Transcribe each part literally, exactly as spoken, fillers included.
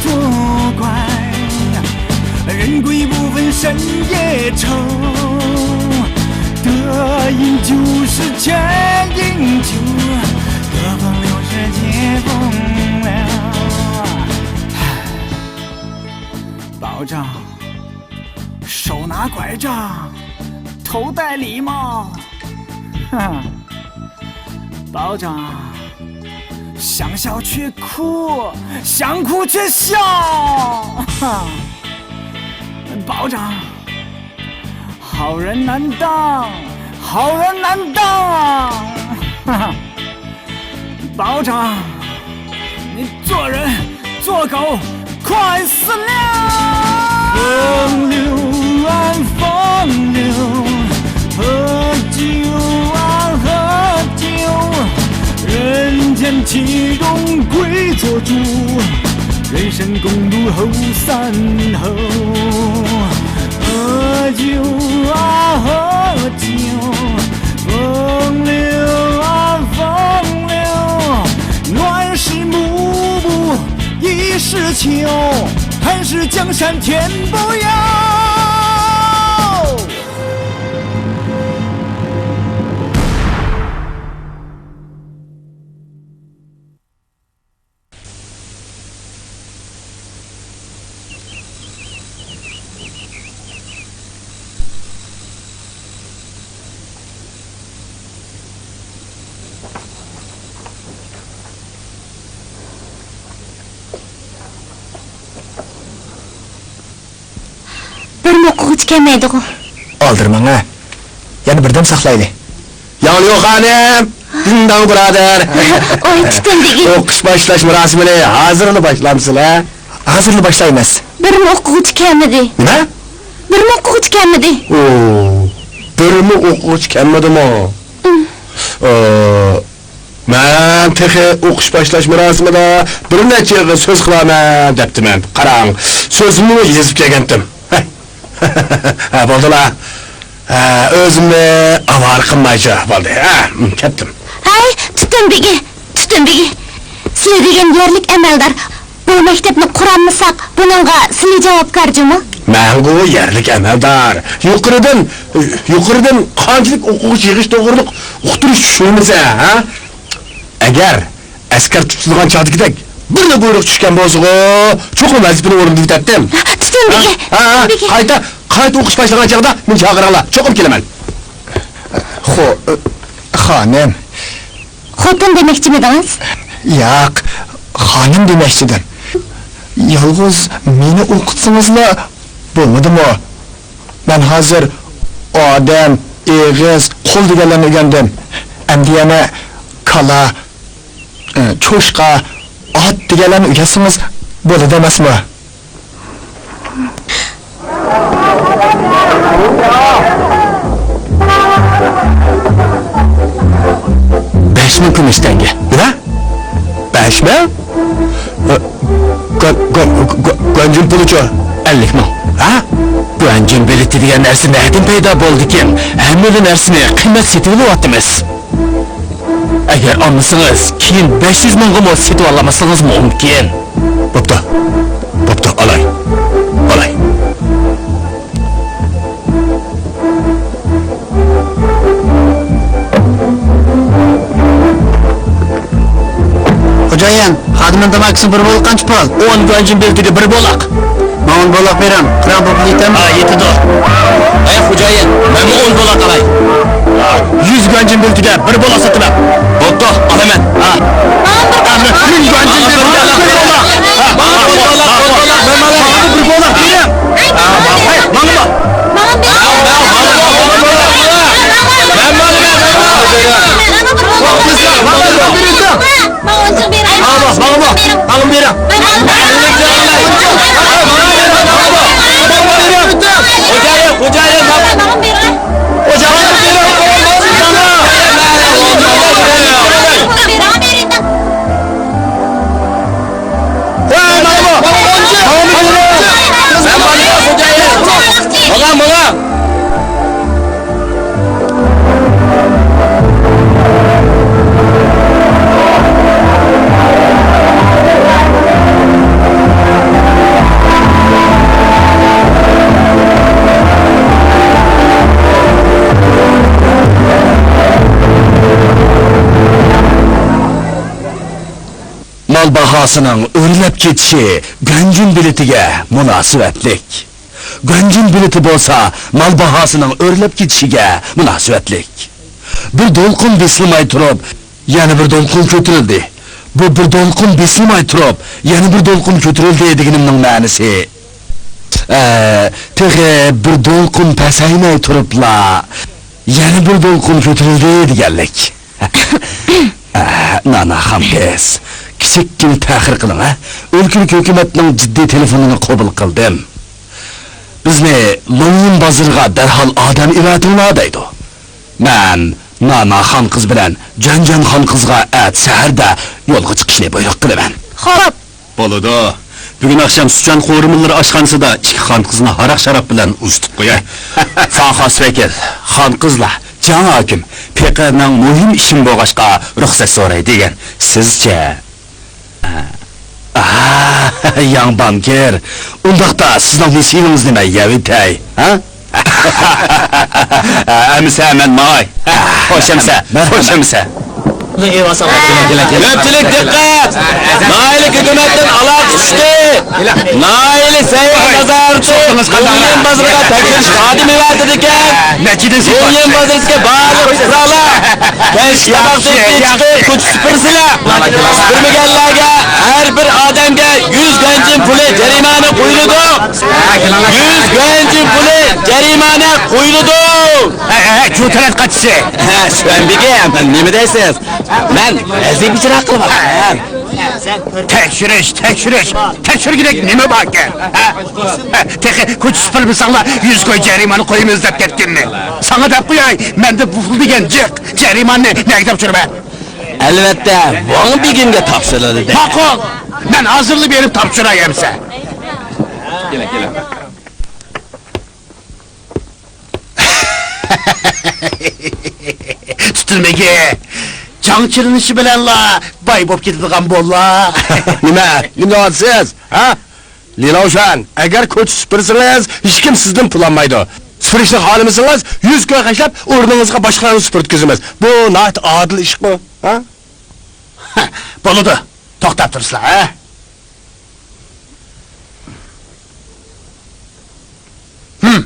作怪，人鬼不分深夜愁，得饮酒是千饮酒，得风流是借风流。保长，手拿拐杖，头戴礼帽，哼，保长，想笑却哭，想哭却笑。哈，保长，好人难当，好人难当。哈哈，保长，你做人做狗快死了！风流啊，风流，喝酒啊，喝酒，人间体中贵做主，人生共度后三后。喝酒啊，喝酒，风流啊，风流，乱世幕布 一世情，恨是江山天不由。بىرمۇ ئوقۇغۇچى كەلمەيدىغۇ؟ ئالدىرىماڭ ھە. يەنە بىردەم ساقلايلى. ياڭليۇ خانىم، دىڭداڭ بۇرادەر. ۋاي، تۈتۈن بېگى. ئوقۇش باشلاش مۇراسىمىنى ھازىرلا باشلامسىلەر؟ ھازىرلا باشلايمىز. بىرمۇ ئوقۇغۇچى كەلمىدى. نېمە؟ بىرمۇ ئوقۇغۇچى كەلمىدى. ئو، بىرمۇ ئوقۇغۇچى كەلمىدىمۇ؟ ئىم. ئى، مەن تېخى ئوقۇش باشلاش مۇراسىمىدا بىر نەچچە يىلغا سۆز قىلارمەن دەپتىمەن. قاراڭ، سۆزۈمنىمۇ يېزىپ كەلگەنتىم. ھە، بولدىلا. ھە، ئۆزۈمنى ئاۋارە قىلمايچۇ. بولدى. ھە، كەتتىم. ھەي، تۈتۈن بېگى، تۈتۈن بېگى. سىلى دېگەن يەرلىك ئەمەلدار. بۇ مەكتەپنى قۇرالمىساق، بۇنىڭغا سىلى جاۋابكار جۇمۇ؟ مەنغۇ يەرلىك ئەمەلدار. يۇقىرىدىن، يۇقىرىدىن قانچىلىك ئوقۇغۇچى يىغىش توغرۇلۇق ئۇقتۇرۇش چۈشۈرمىسە، ھە؟ ئەگەر ئەسكەر تۇتۇلغان چاغدىكىدەك بىرلا بۇيرۇق چۈشكەن بولسىغۇ، چوقۇم ۋەزىپىنى ئورۇندىۋېتەتتىم. تۈتۈن بېگى، ھە، ھە، تۈتۈن بېگى. قايتا، قايتا ئوقۇش باشلىغان چاغدا مېنى چاقىرىڭلار، چوقۇم كېلىمەن. خو-، خانىم. خوتۇن دېمەكچىمىدىڭىز؟ ياق، خانىم دېمەكچىدىم. يالغۇز مېنى ئوقۇتسىڭىزلا بولمىدىمۇ؟ مەن ھازىر ئادەم، ئېغىز، قول دېگەنلەرنى ئۆگەندىم. ئەمدى يەنە كالا، ئى، چوشقا، ئات دېگەنلەرنى ئۆگەتسىڭىز بولىدۇ ئەمەسمۇ؟ بەش مىڭ كۈمۈش تەڭگە. نېمە؟ بەش مىڭ؟ ئە، گۇ-، گۇ-، گۇ-، گۇەنجۈن پۇلىچۇ؟ ئەللىك مىڭ. ھە؟ گۇەنجۈن بېلىتى دېگەن نەرسە نەدىن پەيدا بولدىكىن؟ ھەممىلا نەرسىنى قىممەت سېتىۋېلىۋاتىمىز. ئەگەر ئالمىسىڭىز، كېيىن بەش يۈز مىڭغىمۇ سېتىۋالالماسلىقىڭىز مۇمكىن. بوپتۇ، بوپتۇ، ئالاي، ئالاي. خوجايىن، خادىمنىڭ تاماكىسىنى بىر بولاق قانچە پۇل؟ ئون گۇەنجىن بېلىتىگە بىر بولاق. ماڭا ئون بولاق بېرىڭ. قىران بوپلا يېتەمدۇ؟ ھە، يېتىدۇ. ئەي خوجايىن، مەنمۇ ئون بولاق ئالاي. يۈز گۇەنجىن بېلىتىگە بىر بولاق ساتىمەن. بوپتۇ، ئالىمەن. ھە. مىڭ گۇەنجىن بېلىتىگە بىر بولاق. ھە، ماڭا بىر بولاق، بىر بولاق، ماڭا بىر بولاق بېرىڭ. ھە، ماڭا، ماڭا. ماڭا بېرىڭ. ماڭا بېرىڭ. ماڭا ئون چىڭ بېرىڭ. ماڭا ئون چىڭ بېرىڭ. ماڭا بېرىڭ. ماڭا بېرىڭ. خوجايىن، خوجايىن، ماڭا بېرىڭ. خوجايىن، بېرىڭ. ماڭا بېرىڭ. ماڭا، ماڭا. مال باھاسىنىڭ ئۆرلەپ كېتىشى گۇەنجۈن بېلىتىگە مۇناسىۋەتلىك. گۇەنجۈن بېلىتى بولسا مال باھاسىنىڭ ئۆرلەپ كېتىشىگە مۇناسىۋەتلىك. بىر دولقۇن بېسىلماي تۇرۇپ، يەنە بىر دولقۇن كۆتۈرۈلدى. بۇ بىر دولقۇن بېسىلماي تۇرۇپ، يەنە بىر دولقۇن كۆتۈرۈلدى دېگىنىمنىڭ مەنىسى، ئە، تېخى بىر دولقۇن پەسەيمەي تۇرۇپلا، يەنە بىر دولقۇن كۆتۈرۈلدى دېگەنلىك. ئە، نانا خانقىز، كىچىككىنە تەخىر قىلىڭ، ھە؟ ئۆلكىلىك ھۆكۈمەتنىڭ جىددىي تېلېفونىنى قوبۇل قىلدىم. بىزنى لوڭيىن بازىرىغا دەرھال ئادەم ئەۋەتىڭلار دەيدۇ. مەن نانا خانقىز بىلەن جەنجەن خانقىزغا ئەتە سەھەردە يولغا چىقىشنى بۇيرۇق قىلىمەن. خوپ. بولىدۇ. بۈگۈن ئاخشام سۇچۈەن قورۇمىلىرى ئاشخانىسىدا ئىككى خانقىزنى ھاراق-شاراب بىلەن ئۇزىتىپ قوياي. ساڭا خاس ۋەكىل، خانقىزلار، جاڭ ھاكىم، پېقىرنىڭ مۇھىم ئىشىم بولغاچقا رۇخسەت سوراي دېگەن. سىزچە؟ ئاھ، ياڭ بانكىر، ئۇنداقتا سىزنىڭ نېسىۋىڭىزنى مەن يەۋېتەي، ھە؟ ئەمىسە مەن ماڭاي. خوش ئەمىسە، خوش ئەمىسە. كۆپچىلىك دىققەت! ناھىيەلىك ھۆكۈمەتتىن ئالاقە تۇتۇشتى. ناھىيەلىك سەھىيە نازارىتى لوڭيىن بازىرىغا تەكشۈرۈش خادىمى ئەۋەتىدىكەن. لوڭيىن بازىرىدىكى بارلىق پۇقرالار كەچلىك تاماقتىن كېيىن چىقىپ كوچا سۈپۈرسىلەر. سۈپۈرمىگەنلەرگە ھەر بىر ئادەمگە يۈز گۇەنجىن پۇلى جەرىمانە قويۇلىدۇ. يۈز گۇەنجىن پۇلى جەرىمانە قويۇلىدۇ. ھە، ھە، ھە، چۇ تۆلەت قاچىسى. ھە، سۈپۈرمىگەن، نېمە دەيسىز؟ مەن ۋەزىپە ئىجرا قىلىۋاتىمەن. تەكشۈرۈش، تەكشۈرۈش، تەكشۈرگۈدەك نېمە باركەن؟ ھە؟ ھە، تېخى كوچا سۈپۈرمىسەڭلار يۈز كوي جەرىمانە قويىمىز دەپ كەتكىنىنى. ساڭا دەپ قوياي، مەندە بۇ پۇل دېگەن جىق. جەرىمانىنى نەگە تاپشۇرىمەن؟ ئەلۋەتتە، ۋاڭ بېگىمگە تاپشۇرىدۇ. ماقۇل! مەن ھازىرلا بېرىپ تاپشۇراي ئەمىسە. تۈتۈلمىگى جاڭ چىلىنىشى بىلەنلا باي بولۇپ كېتىدىغان بوللا. نېمە؟ نېمە دەۋاتىسىز؟ ھە؟ لىلاۋشۈەن، ئەگەر كوچا سۈپۈرسىڭىز، ھېچكىم سىزدىن پۇل ئالمايدۇ. سۈپۈرۈشنى خالىمىسىڭىز، يۈز كوي خەجلەپ، ئورنىڭىزغا باشقىلارنى سۈپۈرتكۈزىمىز. بۇ ناھايىتى ئادىل ئىشقۇ، ھە؟ بولىدۇ، توختاپ تۇرسىلا، ھە؟ ھىم.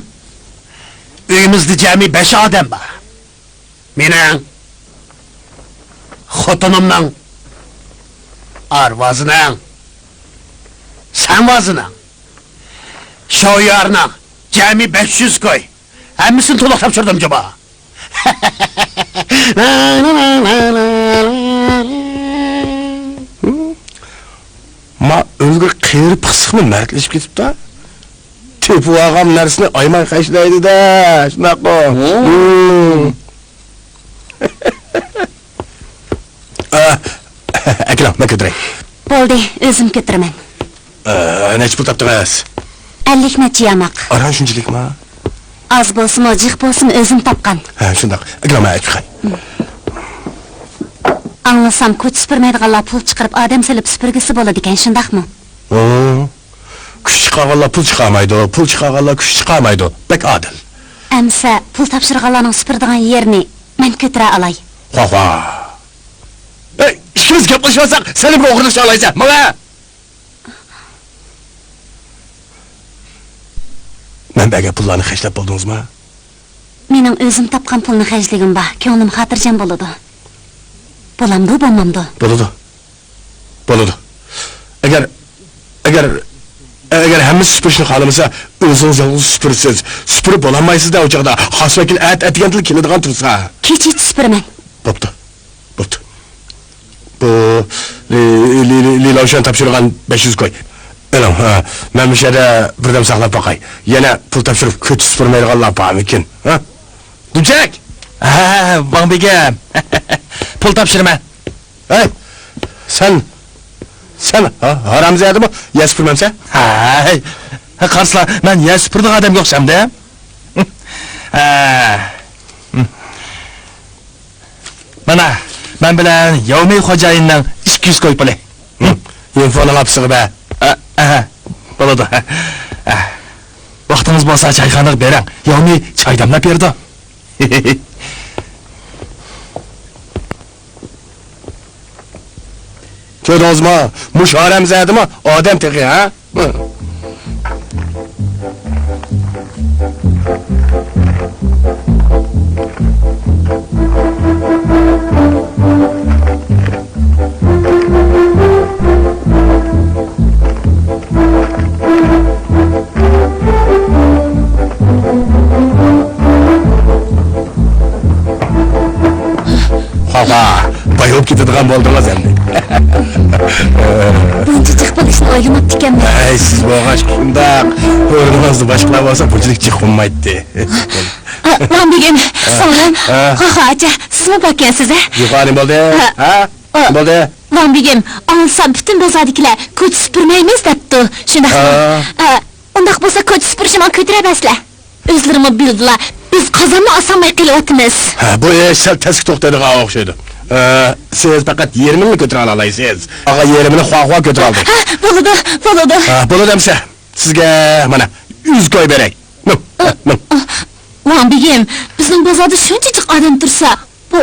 ئۆيىمىزدە جەمئىي بەش ئادەم بار. مېنىڭ، خوتۇنۇمنىڭ، ئارۋازىنىڭ، سەنۋازىنىڭ، شويارنىڭ، جەمئىي بەش يۈز كوي. ھەممىسىنى تولۇق تاپشۇردۇم جۇما. ما ئۆلگۈر قېرى پىخسىقمۇ مەردلىشىپ كېتىپتۇ. تېپىۋالغان نەرسىنى ئايىماي خەجلەيدۇ-دە، شۇنداققۇ؟ ھە. ھىم. ئە، ئەكېلىڭ، مەن كۆتۈرەي. بولدى، ئۆزۈم كۆتۈرىمەن. ئە، نەچچە پۇل تاپتىڭىز؟ ئەللىك نەچچە ياماق. ئاران شۇنچىلىكما؟ ئاز بولسىمۇ، جىق بولسىمۇ ئۆزۈم تاپقان. ھە، شۇنداق. ئەكېلىڭ، مەن ئېچىپ چىقاي. ئاڭلىسام، كوچا سۈپۈرمەيدىغانلار پۇل چىقىرىپ، ئادەم سېلىپ سۈپۈرگۈسى بولىدىكەن، شۇنداقمۇ؟ ھە. كۈچ چىقارغانلار پۇل چىقارمايدۇ، پۇل چىقارغانلار كۈچ چىقارمايدۇ. بەك ئادىل. ئەمىسە، پۇل تاپشۇرغانلارنىڭ سۈپۈرىدىغان يېرىنى مەن كۆتۈرە ئالاي. خوا، خوا. ئەي، ئىككىمىز گەپلىشىۋالساق، سەنمۇ بىر ئوغرىلىقچە ئالايسەن. ماڭا! مەن بەرگەن پۇللارنى خەجلەپ بولدىڭىزمۇ؟ مېنىڭ ئۆزۈم تاپقان پۇلنى خەجلىگۈم بار، كۆڭلۈم خاتىرجەم بولىدۇ. بولامدۇ، بولمامدۇ؟ بولىدۇ. بولىدۇ. ئەگەر، ئەگەر، ئەگەر ھەممىسى سۈپۈرۈشنى خالىمىسا، ئۆزىڭىز يالغۇز سۈپۈرىسىز. سۈپۈرۈپ بولالمايسىز-دە ئۇ چاغدا. خاس ۋەكىل ئەتە ئەتىگەندىلا كېلىدىغان تۇرسا. كېچىچە سۈپۈرىمەن. بوپتۇ. بوپتۇ. بۇ، لى، لى، لى، لى لاۋشۈەن تاپشۇرغان بەش يۈز كوي. ئېلىڭ، ھە، مەن مۇشۇ يەردە بىردەم ساقلاپ باقاي. يەنە پۇل تاپشۇرۇپ كۆچە سۈپۈرمەيدىغانلار بارمىكىن، ھە؟ دۈمچەك! ھە، ۋاڭ بېگىم. پۇل تاپشۇرىمەن. ھەي، سەن، سەن ھا-، ھارامزادىمۇ يەر سۈپۈرمەمسەن؟ ھەي، قارىسىلا، مەن يەر سۈپۈرىدىغان ئادەمگە ئوخشامدىم؟ ھە. مانا، مەن بىلەن ياۋمىي خوجايىننىڭ ئىككى يۈز كوي پۇلى. ھىم، يىنفونىڭ ئاپىسىغا بەر. ئە، ئەھە، بولىدۇ. ئە، ۋاقتىڭىز بولسا چايخانىغا بېرىڭ. ياۋمىي چاي دەملەپ بېرىدۇ. كۆردىڭىزمۇ؟ مۇشۇ ھارامزادىمۇ ئادەم تېخى، ھە؟ ھاھا، باي بولۇپ كېتىدىغان بولدىڭىز ئەمدى. بۇنچە جىق بولۇشنى ئويلىماپتىكەنمەن. ئەي، سىز بولغاچ شۇنداق. ئورنىڭىزدا باشقىلار بولسا بۇنچىلىك جىق بولمايتتى. ۋاڭ بېگىم، سىڭلىم، ھا. ھاھا ئاچا، سىزمۇ باركەنسىز، ھە؟ يوق، نېمە بولدى؟ ھا؟ ھا؟ نېمە بولدى؟ ۋاڭ بېگىم، ئاڭلىسام پۈتۈن بازاردىكىلەر كوچا سۈپۈرمەيمىز دەپتۇ. شۇنداقمۇ؟ ھا. ھا، ئۇنداق بولسا كوچا سۈپۈرۈشنى ماڭا كۆتۈرەۋەرسىلەر. ئۆزلىرىمۇ بىلدىلا، بىز قازاننى ئاسالماي قېلىۋاتىمىز. ھە، بۇ ئىش سەل تەسكە توختايدىغان ئوخشايدۇ. ئە، سىز پەقەت يېرىمىنىلا كۆتۈرەلالايسىز. قالغان يېرىمىنى خۇاخۇا كۆتۈرەلدى. ھە، بولىدۇ، بولىدۇ. ھە، بولىدۇ ئەمسە. سىزگە مانا يۈز كوي بېرەي. نو، نو. ۋاڭ بېگىم، بىزنىڭ بازاردا شۇنچە جىق ئادەم تۇرسا، بۇ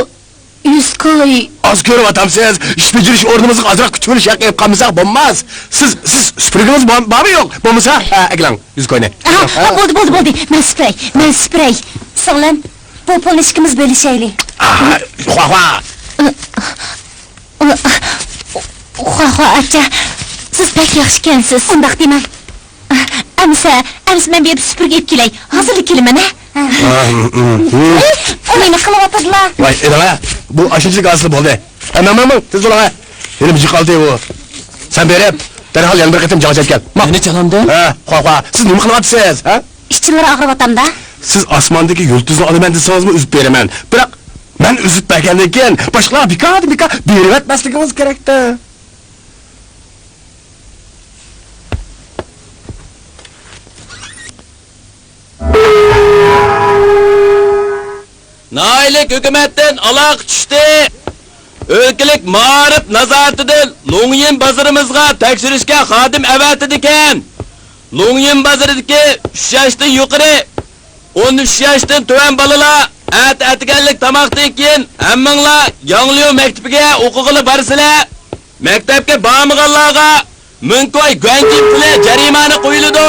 يۈز كوي. ئاز كۆرۈۋاتامسىز؟ ئىش بېجىرىش ئورنىمىزغا ئازراق كۈچ بۆلۈش ھەققى ئېلىپ قالمىساق بولماس. سىز، سىز سۈپۈرگىڭىز بار، بارمۇ يوق؟ بولمىسا، ھە، ئەكېلىڭ يۈز كوينى. ھا، ھا، بولدى، بولدى، بولدى. مەن سۈپۈرەي، مەن سۈپۈرەي. سىڭلىم، بۇ پۇلنى ئىككىمىز بۆلۈشەيلى. ئاھا، خۇاخۇا. خۇاخۇا ئاچا، سىز بەك ياخشىكەنسىز. ئۇنداق دېمەڭ. ئەمسە، ئەمسە مەن بېرىپ سۈپۈرگە ئېلىپ كېلەي. ھازىرلا كېلىمەن، ھە؟ ھە. ھە، ھە، ھە. ئەي، ئۇ نېمە قىلىۋاتىدىلا؟ ۋاي، ئېلىڭە، بۇ ئاشۇنچىلىك ھاسىل بولدى. ھە، ماڭ، ماڭ، ماڭ، تېز بولۇڭ، ھە. يەنە بىر جىق قالدى ئۇ. سەن بېرىپ، دەرھال يەنە بىر قېتىم جاڭ چەتكەل. ماڭ. يەنە چالامدۇ؟ ھە، خۇاخۇا، سىز نېمە قىلىۋاتىسىز، ھە؟ ئىچىلىرى ئاغرىۋاتامدا. سىز ئاسماندىكى يۇلتۇزنى ئالىمەن دېسىڭىزمۇ ئۈزۈپ بېرىمەن. بىراق، مەن ئۈزۈپ بەرگەندىن كېيىن، باشقىلارغا بىكاردىن بىكار بېرىۋەتمەسلىكىڭىز كېرەكتە. ناھىيەلىك ھۆكۈمەتتىن ئالاقە چۈشتى. ئۆلكىلىك مائارىپ نازارىتىدىن لۇڭيىن بازىرىمىزغا تەكشۈرۈشكە خادىم ئەۋەتىدىكەن. لۇڭيىن بازىرىدىكى ئۈچ ياشتىن يۇقىرى، ئون ئۈچ ياشتىن تۆۋەن بالىلار ئەتە ئەتىگەنلىك تاماقتىن كېيىن ھەممىڭلار ياڭليۇ مەكتىپىگە ئوقۇغىلى بارىسىلەر. مەكتەپكە بارمىغانلارغا مىڭ كوي گۇەنجىن پۇلى جەرىمانە قويۇلىدۇ.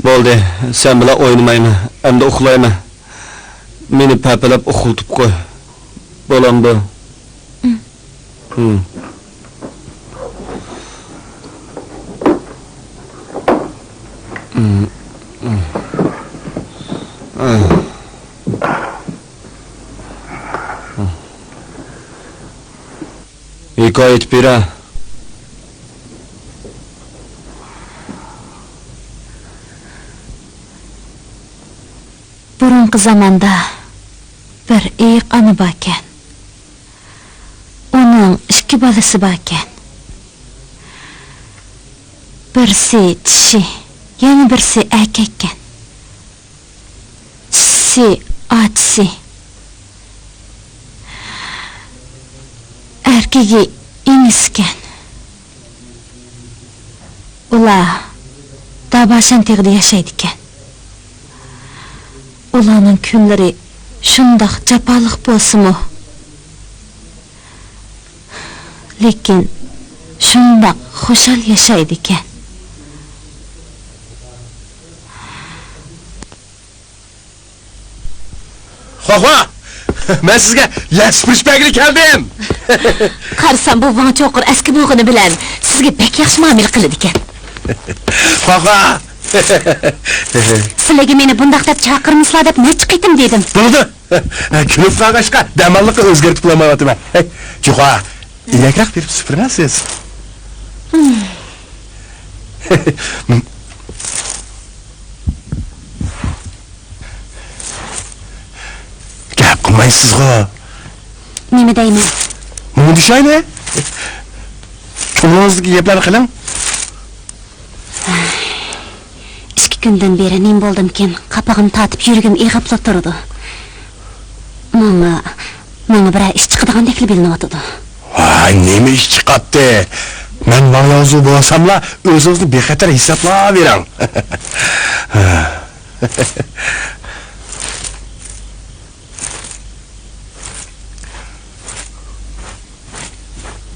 بولدى، سەن بىلەن ئوينىمايمەن، ئەمدى ئۇخلايمەن. مېنى پەپىلەپ ئۇخلىتىپ قوي. بولامدۇ؟ ھېكايە ئېيتىپ بېرە. بۇرۇنقى زاماندا بىر ئېيىق ئانا باركەن. ئۇنىڭ ئىككى بالىسى باركەن. بىرسى چىشى، يەنە بىرسى ئەركەككەن. چىشىسى ئاچىسى، ئەركىكى ئىنىسىكەن. ئۇلار داباشان تېغىدا ياشايدىكەن. ئۇلارنىڭ كۈنلىرى شۇنداق جاپالىق بولسىمۇ، لېكىن شۇنداق خۇشال ياشايدىكەن. خۇاخۇا! مەن سىزگە يەر سۈپۈرۈش بەرگىلى كەلدىم! قارىسام، بۇ ۋاڭ چوقۇر ئەسكى بولغىنى بىلەن، سىزگە بەك ياخشى مۇئامىلە قىلىدىكەن. خۇاخۇا! سىلەرگە مېنى بۇنداق دەپ چاقىرمىسىلا دەپ نەچچە قېتىم دېدىم. بولىدۇ! كۈلۈپ قالغاچقا، دەماللىققا ئۆزگەرتىپ بولالمايۋاتىمەن. ھەي، جۇخۇا! ئىلگەكرەك بېرىپ سۈپۈرمەسىز. گەپ قىلمايسىزغۇ. نېمە دەيمەن؟ مۇڭدىشايلى. كۆڭلىڭىزدىكى گەپلەرنى قىلىڭ. ئىككى كۈندىن بېرى نېمە بولدىمكىن، قاپىقىم تارتىپ، يۈرىكىم ئېغىپلا تۇرىدۇ. ماڭا، ماڭا بىرەر ئىش چىقىدىغاندەكلا بىلىنىۋاتىدۇ. ۋاي، نېمە ئىش چىقاتتى؟ مەن ماڭياۋزۇ بولساملا، ئۆزىڭىزنى بىخەتەر ھېسابلاۋېرىڭ.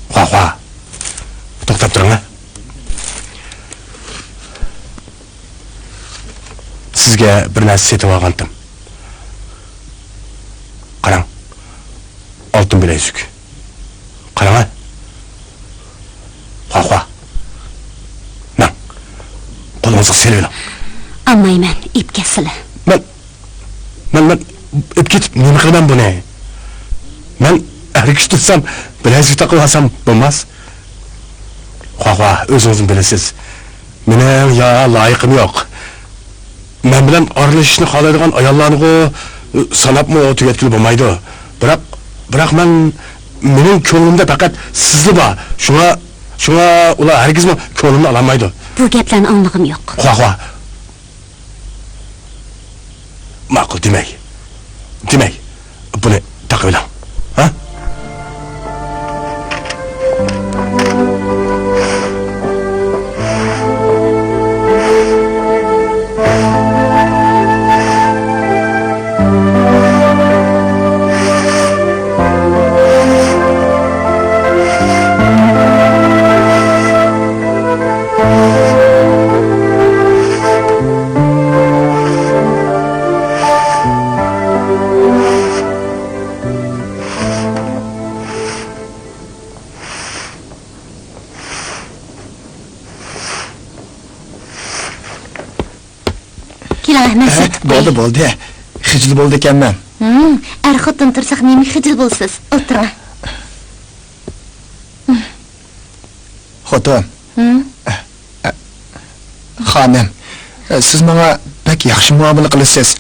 خوا، خوا. توختاپ تۇرۇڭ، ھە. سىزگە بىر نەرسە سېتىۋالغانتىم. قاراڭ. ئالتۇن بىلەيزۈك. قاراڭ، ھە. خوا، خوا. ماڭ. قولىڭىزغا سېلىۋېلىڭ. ئالمايمەن، ئېلىپ كەتسىلە. مەن، مەن، مەن ئېلىپ كېتىپ نېمە قىلىمەن بۇنى؟ مەن ئەرگە تۇرسام، بىلەيزۈك تاقىۋالسام بولماس؟ خوا، خوا، ئۆزىڭىزمۇ بىلىسىز. مېنىڭ يا لايىقىم يوق. مەن بىلەن ئارىلىشىشنى خالايدىغان ئاياللارنىغۇ ساناپمۇ تۈگەتكىلى بولمايدۇ. بىراق، بىراق مەن، مېنىڭ كۆڭلۈمدە پەقەت سىزلا بار. شۇڭا، شۇڭا ئۇلار ھەرگىزمۇ كۆڭلۈمنى ئالالمايدۇ. بۇ گەپلەرنى ئاڭلىغۇم يوق. خوا، خوا. ماقۇل، دېمەي. دېمەي. بۇنى تاقىۋېلىڭ. ھە؟ كېلىڭ، ئەھمەت، ھە، سىرتقا بولدى، بولدى. خىجىل بولىدىكەنمەن. ھىم، ئەر-خوتۇن تۇرساق نېمىگە خىجىل بولىسىز؟ ئولتۇرۇڭ. خوتۇن. ھىم؟ خانىم، سىز ماڭا بەك ياخشى مۇئامىلە قىلىسىز.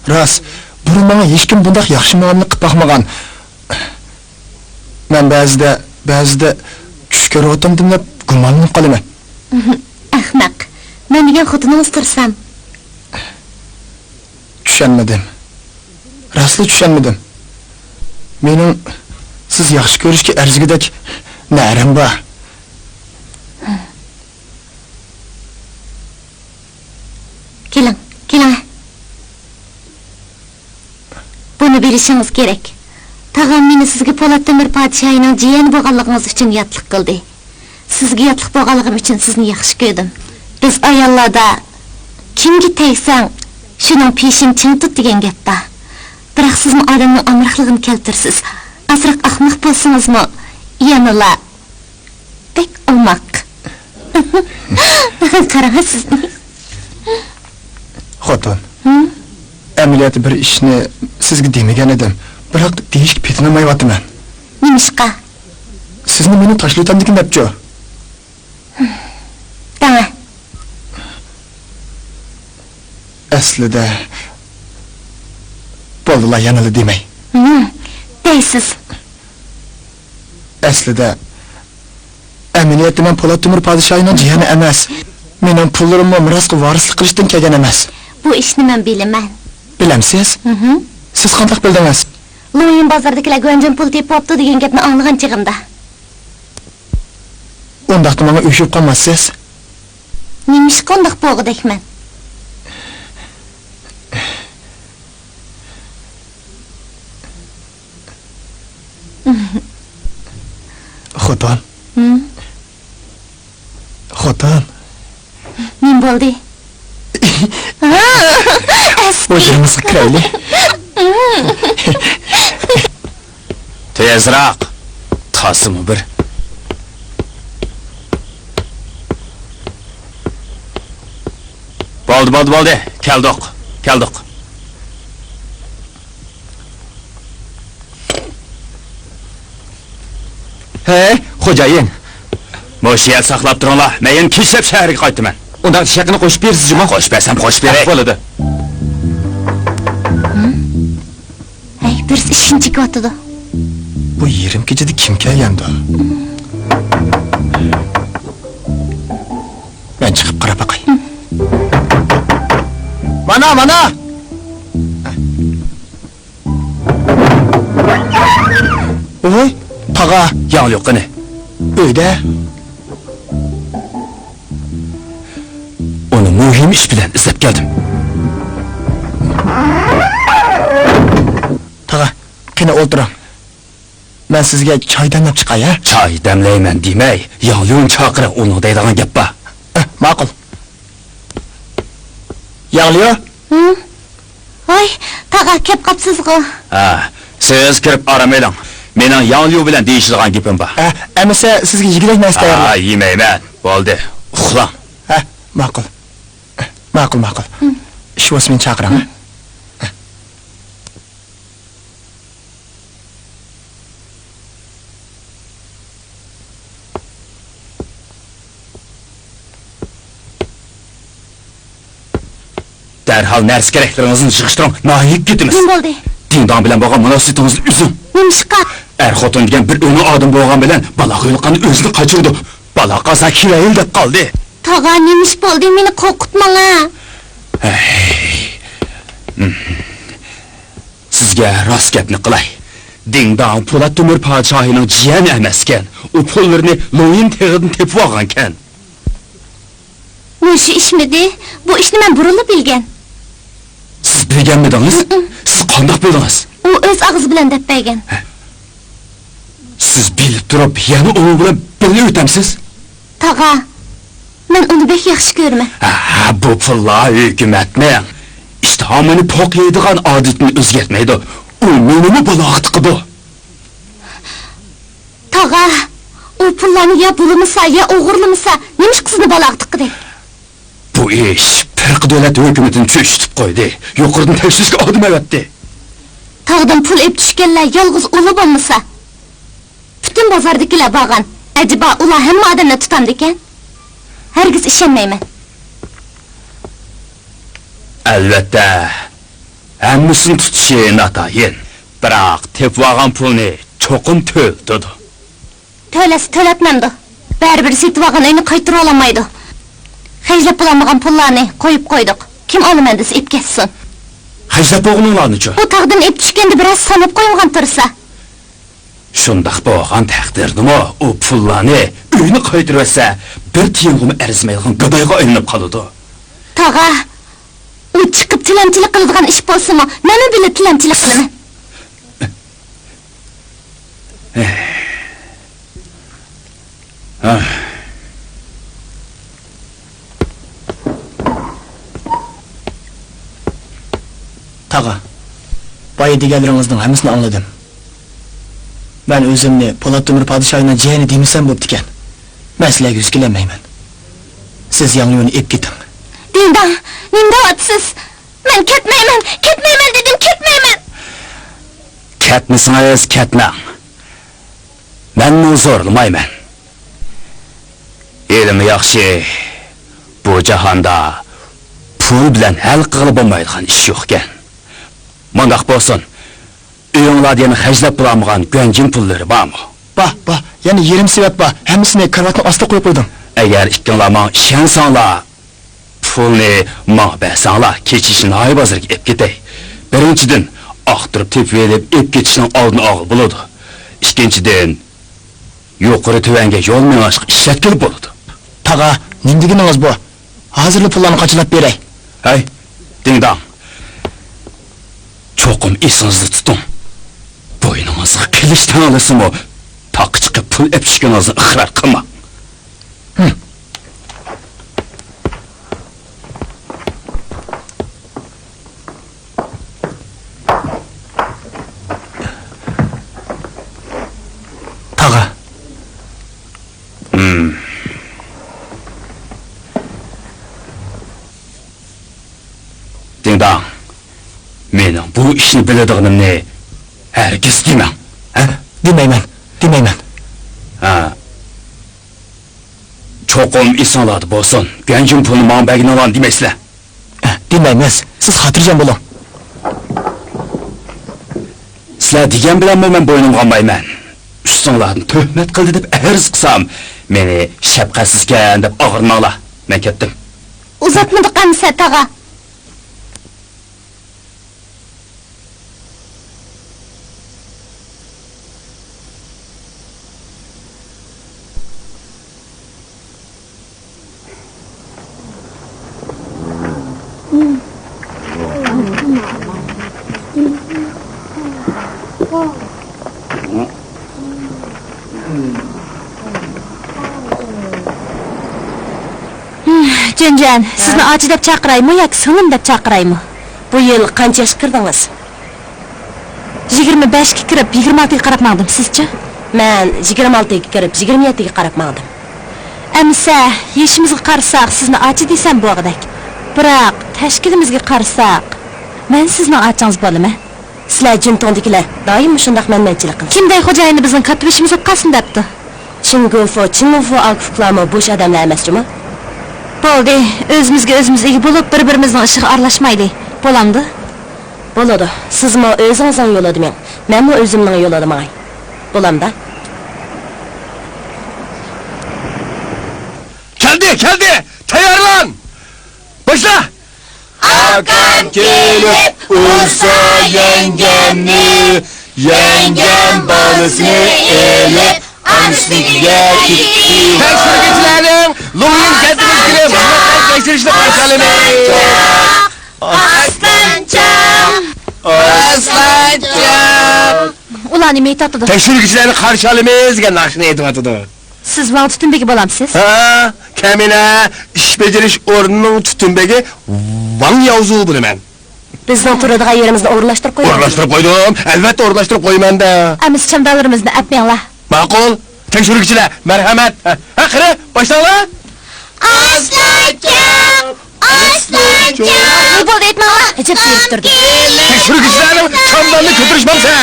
راست، بۇرۇن ماڭا ھېچكىم بۇنداق ياخشى مۇئامىلە قىلىپ باقمىغان. مەن بەزىدە، بەزىدە چۈش كۆرۈۋاتامدىم دەپ گۇمانلىنىپ قالىمەن. ئەخمەق، مەن دېگەن خوتۇنىڭىز تۇرسام. چۈشەنمىدىم. راستلا چۈشەنمىدىم. مېنىڭ سىز ياخشى كۆرۈشكە ئەرزىگۈدەك نەرەم بار. كېلىڭ، كېلىڭ. بۇنى بىلىشىڭىز كېرەك. تاغام مېنى سىزگە پولات تۆمۈر پادىشاھىنىڭ جىيەنى بولغانلىقىڭىز ئۈچۈن ياتلىق قىلدى. سىزگە ياتلىق بولغانلىقىم ئۈچۈن سىزنى ياخشى كۆردۈم. بىز ئاياللاردا «كىمگە تەگسەڭ، شۇنىڭ پېشىنى چىڭ تۇت» دېگەن گەپ بار. بىراق سىزمۇ ئادەمنىڭ ئامراقلىقىنى كەلتۈرىسىز. ئازراق ئاخماق بولسىڭىزمۇ، يەنىلا بەك ئوماق. قاراڭ سىزنى. خوتۇن، ھىم؟ ئەمەلىيەتتە بىر ئىشنى سىزگە دېمىگەن ئىدىم، بىراق دېيىشكە پېتىنالمايۋاتىمەن. نېمىشقا؟ سىزنى مېنى تاشلىۋېتەمدىكىن دەپچۇ؟ دەڭە. ئەسلىدە، بولدىلا، يەنىلا دېمەي. ھىم، دەيسىز. ئەسلىدە، ئەمەلىيەتتە مەن پولات تۆمۈر پادىشاھىنىڭ جىيەنى ئەمەس. مېنىڭ پۇللىرىممۇ مىراسقا ۋارىسلىق قىلىشتىن كەلگەن ئەمەس. بۇ ئىشنى مەن بىلىمەن. بىلەمسىز؟ ھىم. سىز قانداق بىلدىڭىز؟ لويىن بازىرىدىكىلەر گۇەنجۈن پۇل تېپىۋاپتۇ دېگەن گەپنى ئاڭلىغان چېغىمدا. ئۇنداقتا ماڭا ئۆچۈرۈپ قالماسسىز؟ نېمىشقا ئۇنداق بولغۇدەكمەن؟ خوتۇن. ھىم؟ خوتۇن. نېمە بولدى؟ ھۇزۇرىڭىزغا كىرەيلى. تېزراق. تازىمۇ بىر. بولدى، بولدى، بولدى. كەلدۇق، كەلدۇق. ھەي، خوجايىن! مۇشۇ يەردە ساقلاپ تۇرۇڭلار، مەن يەنە كېچىلەپ شەھەرگە قايتىمەن. ئۇنداق ئىش ھەققىنى قوشۇپ بېرىسىز جۇمۇ؟ قوشۇپ بەرسەم قوشۇپ بېرەي. بولىدۇ. ھەي، بىرسى ئىشىكنى چېكىۋاتىدۇ. بۇ يېرىم كېچىدە كىم كەلگەندۇ؟ مەن چىقىپ قاراپ باقاي. مانا، مانا! ۋوي، تاغا! ياڭلى يوق قېنى؟ ئۆيدە. ئۇنى مۇھىم ئىش بىلەن ئىزدەپ كەلدىم. يەنە ئولتۇرۇڭ. مەن سىزگە چاي دەملەپ چىقاي، ھە؟ چاي دەملەيمەن دېمەي، ياڭ ليۇننى چاقىرىڭ، ئۇنىڭ دەيدىغان گەپ بار. ئە، ماقۇل. ياڭ ليۇ؟ ھە؟ ۋاي، تاغا، كەپ قاپسىزغۇ؟ ھە، سىز كىرىپ ئارام ئېلىڭ. مېنىڭ ياڭ ليۇ بىلەن دېيىشىدىغان گېپىم بار. ئە، ئەمىسە سىزگە يېگۈدەك نەرسە ھە، تەييارلاپ. يېمەيمەن. بولدى، ئۇخلاڭ. ھە، ماقۇل. ماقۇل، ماقۇل. ھە. ئىش بولسا مېنى چاقىرىڭ، ھە؟ دەرھال نەرسە-كېرەكلىرىڭىزنى يىغىشتۇرۇڭ، ناھىيەگە كېتىمىز. نېمە بولدى؟ دىڭداڭ بىلەن بولغان مۇناسىۋىتىڭىزنى ئۈزۈڭ. نېمىشقا؟ ئەر-خوتۇن دېگەن بىر ئۆڭ ئادەم بولغان بىلەن بالاغا يولۇققاندا ئۆزىنى قاچۇرىدۇ. بالا قالسا كېلەيلى دەپ قالدى. تاغا، نېمە ئىش بولدى؟ مېنى قورقۇتماڭ ھە. ھەي. سىزگە راست گەپنى قىلاي. دىڭداڭ پولات تۆمۈر پادىشاھىنىڭ جىيەنى ئەمەسكەن. ئۇ پۇللىرىنى لويىن تېغىدىن تېپىۋالغانكەن. مۇشۇ ئىشمىدى؟ بۇ ئىشنى مەن بۇرۇنلا بىلگەن. سىز بىلگەنمىدىڭىز؟ ھىم. سىز قانداق بىلدىڭىز؟ ئۇ ئۆز ئاغزى بىلەن دەپ بەرگەن. سىز بىلىپ تۇرۇپ يەنە ئۇنىڭ بىلەن بىللە ئۆتەمسىز؟ تاغا، مەن ئۇنى بەك ياخشى كۆرىمەن. ھە، بۇ پۇللار ھۆكۈمەتنىڭ ئىشتىھامىنى پوق يەيدىغان ئادىتىنى ئۆزگەرتمەيدۇ. ئۇ مېنىمۇ بالاغا تىقىدۇ. تاغا، ئۇ پۇللارنى يا بۇلىمىسا، يا ئوغرىلىمىسا، نېمىشقا سىزنى بالاغا تىققۇدەك؟ بۇ ئىش پەرقى دۆلەت ھۆكۈمىتىنى چۆچۈتۈپ قويدى. يۇقىرىدىن تەكشۈرۈشكە ئادەم ئەۋەتتى. تاغدىن پۇل ئېلىپ چۈشكەنلەر يالغۇز ئۇلا بولمىسا، پۈتۈن بازاردىكىلەر بارغان. ئەجەبا، ئۇلار ھەممە ئادەمنى تۇتامدىكەن؟ ھەرگىز ئىشەنمەيمەن. ئەلۋەتتە، ھەممىسىنى تۇتۇشى ناتايىن. بىراق تېپىۋالغان پۇلنى چوقۇم تۆلىتىدۇ. تۆلەس تۆلەتمەمدۇ؟ بەرىبىر سېتىۋالغان ئۆينى قايتۇرۇۋالالمايدۇ. خەجلەپ بولالمىغان پۇللارنى قويۇپ قويدۇق. كىم ئالىمەن دېسە ئېلىپ كەتسۇن. خەجلەپ بولغىنىڭلارنىچۇ؟ ئۇ تاغدىن ئېلىپ چۈشكەندە بىرەرسى ساناپ قويمىغان تۇرسا. شۇنداق بولغان تەقدىردىمۇ ئۇ پۇللارنى ئۆينى قايتۇرۇۋەتسە، بىر تىيىنغىمۇ ئەرزىمەيدىغان گادايغا ئايلىنىپ قالىدۇ. تاغا، ئۇ چىقىپ تىلەمچىلىك قىلىدىغان ئىش بولسىمۇ، مەنمۇ بىللە تىلەمچىلىك قىلىمەن. تاغا، بايا دېگەنلىرىڭىزنىڭ ھەممىسىنى ئاڭلىدىم. مەن ئۆزۈمنى پولات تۆمۈر پادىشاھىنىڭ جىيەنى دېمىسەم بوپتىكەن. مەن سىلەرگە يۈز كېلەلمەيمەن. سىز ياڭ ليۇنى ئېلىپ كېتىڭ. دىڭداڭ، نېمە دەۋاتىسىز؟ مەن كەتمەيمەن، كەتمەيمەن دېدىم، كەتمەيمەن. كەتمىسىڭىز كەتمەڭ. مەنمۇ زورلىمايمەن. ھېلىمۇ ياخشى، بۇ جاھاندا پۇل بىلەن ھەل قىلغىلى بولمايدىغان ئىش يوقكەن. مۇنداق بولسۇن، ئۆيۈڭلاردا يەنە خەجلەپ بولالمىغان گۇەنجىن پۇللىرى بارمۇ؟ بار، بار. يەنە يېرىم سېۋەت بار. ھەممىسىنى كارىۋاتنىڭ ئاستىغا قويۇپ قويدۇم. ئەگەر ئىككىڭلار ماڭا ئىشەنسەڭلار، پۇلنى ماڭا بەرسەڭلار، كېچە ئىچى ناھىيە بازىرىغا ئېلىپ كېتەي. بىرىنچىدىن، ئاختۇرۇپ تېپىۋېلىپ ئېلىپ كېتىشنىڭ ئالدىنى ئالغىلى بولىدۇ. ئىككىنچىدىن، يۇقىرى تۆۋەنگە يول مېڭىشقا ئىشلەتكىلى بولىدۇ. تاغا، نېمە دېگىنىڭىز بۇ؟ ھازىرلا پۇللارنى قاچىلاپ بېرەي. ھەي، دىڭداڭ! چوقۇم ئېسىڭىزدە تۇتۇڭ. بوينىڭىزغا قىلىچ تەڭلىسىمۇ، تاغقا چىقىپ پۇل ئېلىپ چۈشكىنىڭىزنى ئىقرار قىلماڭ. ھىم. تاغا. ھىم. دىڭداڭ، مېنىڭ بۇ ئىشنى بىلىدىغىنىمنى ھەرگىز دېمەڭ، ھە؟ دېمەيمەن، دېمەيمەن. ھە. چوقۇم ئېسىڭلاردا بولسۇن، گۇەنجىن پۇلنى ماڭا بەرگىنىڭلارنى دېمەيسىلەر. دېمەيمىز، سىز خاتىرجەم بولۇڭ. سىلەر دېگەن بىلەنمۇ مەن بوينۇمغا ئالمايمەن. ئۈستۈڭلاردىن تۆھمەت قىلدى دەپ ئەرز قىلسام، مېنى شەپقەتسىزكەن دەپ ئاغرىنماڭلار. مەن كەتتىم. ئۇزاتمىدۇق ئەمىسە، تاغا. جۈنجۈەن، سىزنى ئاچا دەپ چاقىرايمۇ ياكى سىڭلىم دەپ چاقىرايمۇ؟ بۇ يىل قانچە ياشقا كىردىڭىز؟ يىگىرمە بەشكە كىرىپ، يىگىرمە ئالتىگە قاراپ ماڭدىم. سىزچە؟ مەن يىگىرمە ئالتىگە كىرىپ، يىگىرمە يەتتىگە قاراپ ماڭدىم. ئەمىسە، يېشىمىزغا قارىساق، سىزنى ئاچا دېسەم بولغۇدەك. بىراق، تەشكىلىمىزگە قارىساق، مەن سىزنىڭ ئاچىڭىز بولىمەن. سىلەر جىنتۇڭدىكىلەر دائىم مۇشۇنداق مەنمەنچىلىك قىلىسىلەر. كىم دەي خوجايىنى بىزنىڭ كاتتىبېشىمىز بولۇپ قالسۇن دەپتۇ؟ چىن گۇفۇ، چىن گۇفۇ ئاكا ئۇكىلارمۇ بوش ئادەملەر ئەمەس جۇمۇ. بولدى، ئۆزىمىزگە ئۆزىمىز ئىگە بولۇپ، بىر-بىرىمىزنىڭ ئىشىغا ئارىلاشمايلى. بولامدۇ؟ بولىدۇ. سىزمۇ ئۆزىڭىزنىڭ يولىدا مېڭىڭ. مەنمۇ ئۆزۈمنىڭ يولىدا ماڭاي. بولامدا؟ كەلدى، كەلدى! تەييارلان! باشلا! ئاكام كېلىپ ئۇرسا يەڭگەمنى، يەڭگەم بالىسىنى ئېلىپ ئانىسىنىڭكىگە كېتىپتۇ. تەكشۈرگۈچىلەرنىڭ لۇڭيىن كەنتىمىزگە كېلىپ خىزمەتلەرنى تەكشۈرۈشىنى قارشى ئالىمىز. ئاسلانچام! ئاسلانچام! ئۇلار نېمە ئېيتىۋاتىدۇ؟ تەكشۈرگۈچىلەرنى قارشى ئالىمىز دېگەن ناخشىنى ئېيتىۋاتىدۇ. سىز ۋاڭ تۈتۈن بېگى بولامسىز؟ ھە، كەمىنە، ئىش بېجىرىش ئورنىنىڭ تۈتۈن بېگى ۋاڭ ياۋزۇ بولىمەن. بىزنىڭ تۇرىدىغان يېرىمىزنى ئورۇنلاشتۇرۇپ قويدۇڭىزمۇ؟ ئورۇنلاشتۇرۇپ قويدۇم، ئەلۋەتتە ئورۇنلاشتۇرۇپ قويىمەن-دە. ئەمىسە چامدانلىرىمىزنى ئەپمەڭلار. ماقۇل، تەكشۈرگۈچىلەر، مەرھەمەت. ھە، ھە، قېنى، باشلاڭلار. ئاسلانچام! ئاسلانچام! ئەي، بولدى، ئېيتماڭلار. ئەجەب زېرىكتۈردى. تەكشۈرگۈچىلەرنىڭ چامداننى كۆتۈرۈشمەمسە!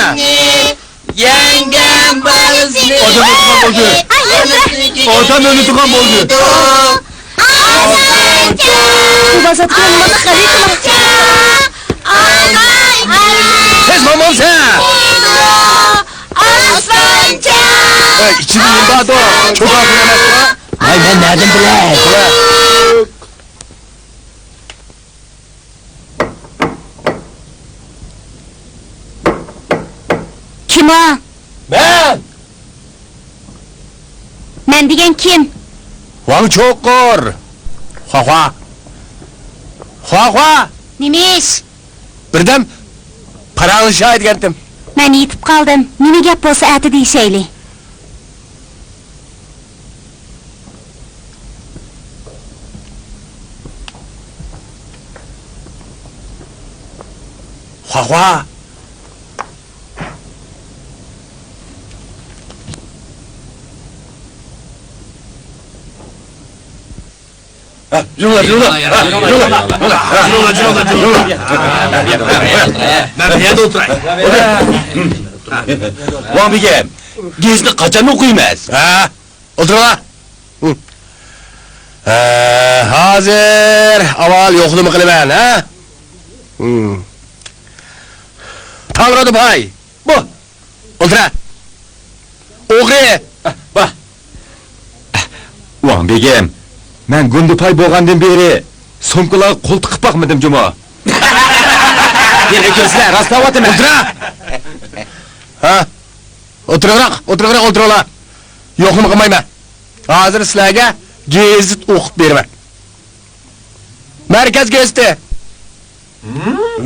يەڭگەم بالىسىنى ئادەم ئۆلتۈرگەن بولدى. ئادەم ئۆلتۈرگەن بولدى. بۇ بازاردا نېمانداق غەلىتىلىك؟ تېز ماڭمامسەن؟ ئەي، ئىچىدە نېمە باردۇ؟ چوكان ئەمەسمۇ؟ ۋاي، مەن نەدىن بىلەي؟ كىم ئۇ؟ مەن! مەن دېگەن كىم؟ ۋاڭ چوقۇر! خۇاخۇا! خۇاخۇا! نېمە ئىش؟ بىردەم پاراڭلىشاي دېگەنتىم. مەن يېتىپ قالدىم. نېمە گەپ بولسا ئەتە دېيىشەيلى. خۇاخۇا! ھە، يۈرۈڭلار، يۈرۈڭلار. ھە، يۈرۈڭلار. يۈرۈڭلار، يۈرۈڭلار، يۈرۈڭلار. مەن بۇ يەردە ئولتۇراي. ۋاڭ بېگىم، گېزىتنى قاچان ئوقۇيمىز؟ ھە؟ ئولتۇرۇڭلار. ھە، ھازىر ئاۋۋال يوقلىما قىلىمەن، ھە؟ تاڭرىدا پاي. بۇ. ئولتۇرە. ئوغرى. بۇ. ۋاڭ بېگىم، مەن گۇندىپاي بولغاندىن بېرى سومكىلارغا قول تىقىپ باقمىدىم جۇمۇ. يەنە كۆرسىلە، راستلاۋاتىمەن. ئولتۇرە. ھە؟ ئولتۇرۇڭراق، ئولتۇرۇڭراق، ئولتۇرۇڭلار. يوقلىما قىلمايمەن. ھازىر سىلەرگە گېزىت ئوقۇپ بېرىمەن. مەركەز گېزىتى.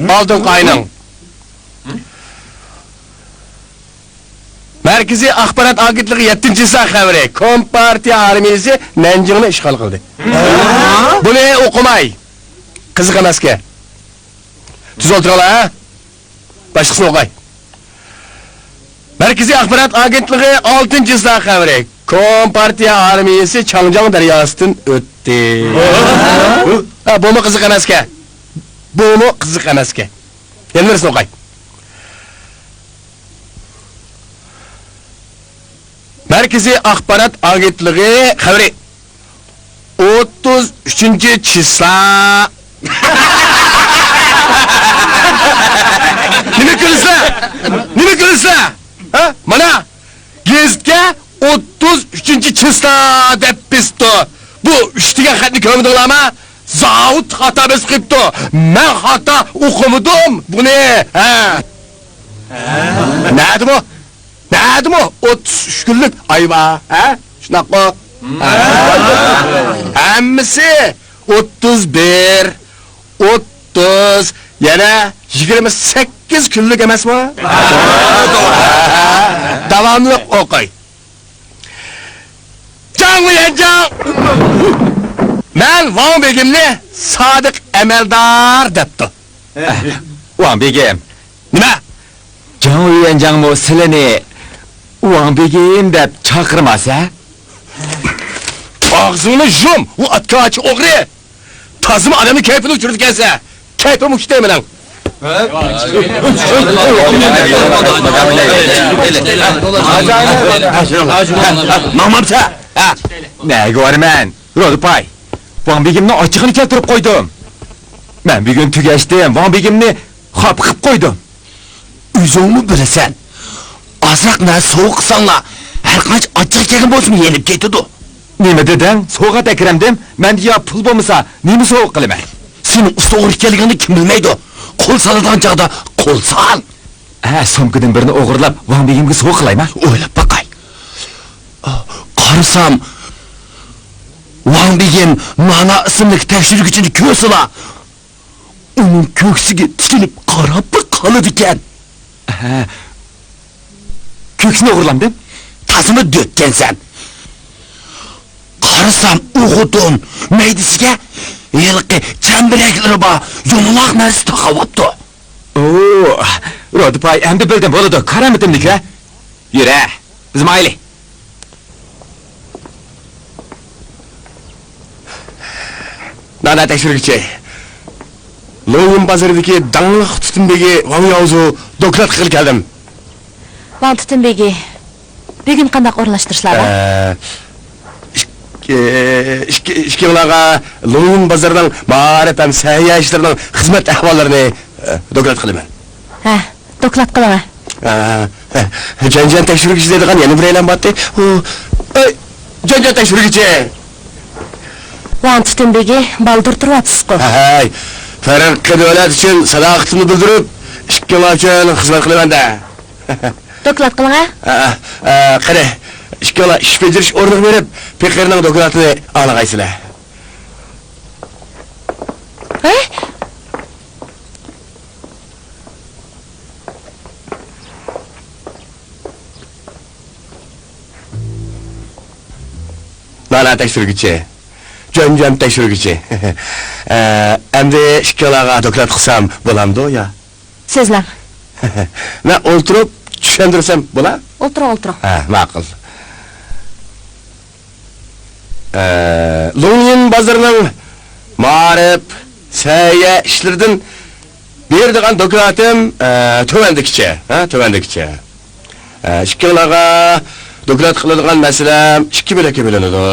ئالتۇن قاينىڭ. مەركىزىي ئاخبارات ئاگېنتلىقى يەتتىنچى چىسلا خەۋىرى. كومپارتىيە ئارمىيىسى نەنجىڭنى ئىشغال قىلدى. بۇنى ئوقۇماي. قىزىق ئەمەسكەن. تۈز ئولتۇرۇڭلار، ھە؟ باشقىسىنى ئوقۇي. مەركىزىي ئاخبارات ئاگېنتلىقى ئالتىنچى چىسلا خەۋىرى. كومپارتىيە ئارمىيىسى چاڭجياڭ دەرياسىدىن ئۆتتى. ھە، بۇمۇ قىزىق ئەمەسكەن. بۇمۇ قىزىق ئەمەسكەن. يەنە بىرسىنى ئوقۇي. مەركىزىي ئاخبارات ئاگېنتلىقى خەۋىرى. ئوتتۇز ئۈچىنچى چىسلا. نېمە كۈلىسىلەر؟ نېمە كۈلىسىلەر؟ ھە؟ مانا، گېزىتكە ئوتتۇز ئۈچىنچى چىسلا دەپ بېسىپتۇ. بۇ ئۈچ دېگەن خەتنى كۆرمىدىڭلارمۇ؟ زاۋۇت خاتا بېسىپ قويۇپتۇ. مەن خاتا ئوقۇمىدىم بۇنى. ھە. نەدىمۇ؟ نەدىمۇ ئوتتۇز ئۈچ كۈنلۈك ئاي بار، ھە؟ شۇنداققۇ؟ ھە. ھەممىسى ئوتتۇز بىر، ئوتتۇز، يەنە يىگىرمە سەككىز كۈنلۈك ئەمەسمۇ؟ داۋاملىق ئوقۇي. جاڭ يەنجاڭ! مەن ۋاڭ بېگىمنى سادىق ئەمەلدار دەپتۇ. ۋاڭ بېگىم. نېمە؟ جاڭ ۋيۈەنجاڭمۇ سىلىنى ۋاڭ بېگىم دەپ چاقىرماس ھە؟ ئاغزىڭنى يۇم، ئۇ ئاتكاچى ئوغرى! تازىمۇ ئادەمنىڭ كەيپىنى ئۆچۈرىدىكەنسەن. كەيپىم ئۇچتى مېنىڭ. ماڭمامسە؟ ھە؟ نەگە بارىمەن؟ رودىپاي، ۋاڭ بېگىمنىڭ ئاچچىقىنى كەلتۈرۈپ قويدۇم. مەن بۈگۈن تۈگەشتىم، ۋاڭ بېگىمنى خاپا قىلىپ قويدۇم. ئۆزۈڭمۇ بىلىسەن، ئازراق نەرسە سوۋغا قىلساڭلار، ھەرقانچە ئاچچىقى كەلگەن بولسىمۇ يېنىپ كېتىدۇ. نېمە دېدىڭ؟ سوۋغات ئەكرەمدىم؟ مەندە يا پۇل بولمىسا نېمە سوۋغا قىلىمەن؟ سېنىڭ ئۇستا ئوغرى ئىكەنلىكىڭنى كىم بىلمەيدۇ؟ قول سالىدىغان چاغدا قول سال. ھە، سومكىدىن بىرنى ئوغرىلاپ ۋاڭ بېگىمگە سوۋغا قىلايمەن. ئويلاپ باقاي. قارىسام، ۋاڭ بېگىم نانا ئىسىملىك تەكشۈرگۈچىنى كۆرسىلا، ئۇنىڭ كۆكسىگە تىكىلىپ قاراپلا قالىدىكەن. ھە. كۆكسىنى ئوغرىلامدىم؟ تازىمۇ دۆتكەنسەن. قارىسام، ئۇ خوتۇن مەيدىسىگە ھېلىقى چەمبىرەكلىرى بار يۇمىلاق نەرسە تاقاۋاپتۇ. ئوو، رودىپاي، ئەمدى بىلدىم، بولىدۇ، كارامىتىمنىكى. يۈرە، بىز مايلى. نانا تەكشۈرگۈچى، لوڭيىن بازىرىدىكى داڭلىق تۈتۈن بېگى ۋاڭ ياۋزۇ دوكلات قىلغىلى كەلدىم. ۋاڭ تۈتۈن بېگى، بۈگۈن قانداق ئورۇنلاشتۇرۇشلار بار؟ ئە، ئىك-، ئىككى، ئىككىڭلارغا لوڭيىن بازىرىنىڭ مائارىپ ھەم سەھىيە ئىشلىرىنىڭ خىزمەت ئەھۋاللىرىنى، ئە، دوكلات قىلىمەن. ھە. دوكلات قىلىڭە. ئا، جانجان تەكشۈرگۈچى دەيدىغان يەنە بىرەيلەن بارتى. ئۇ، ئەي، جانجان تەكشۈرگۈچى! ۋاڭ تۈتۈن بېگى، بالدۇر تۇرۇۋاتىسىزغۇ. ھەي، پەرققە دۆلەت ئۈچۈن ساداقىتىمنى بىلدۈرۈپ، ئىككىڭلار ئۈچۈن خىزمەت قىلىمەن-دە. دوكلات قىلىڭە. ئا، ئا، قېنى، ئىككىڭلار ئىش بېجىرىش ئورنىغا بېرىپ، پېقىرنىڭ دوكلاتىنى ئاڭلىغايسىلەر. ھە؟ نانا تەكشۈرگۈچى، جۆنجەن تەكشۈرگۈچى. ئە، ئەمدى ئىككىڭلارغا دوكلات قىلسام بولامدۇ يا؟ سۆزلەڭ. مەن ئولتۇرۇپ چۈشەندۈرسەم بولا؟ ئولتۇرۇڭ، ئولتۇرۇڭ. ھە، ماقۇل. ئە، لوڭيىن بازىرىنىڭ مائارىپ، سەھىيە ئىشلىرىدىن بېرىدىغان دوكلاتىم، ئە، تۆۋەندىكىچە، ھە، تۆۋەندىكىچە. ئە، ئىككىڭلارغا دوكلات قىلىدىغان مەسىلەم ئىككى بۆلەككە بۆلۈنىدۇ.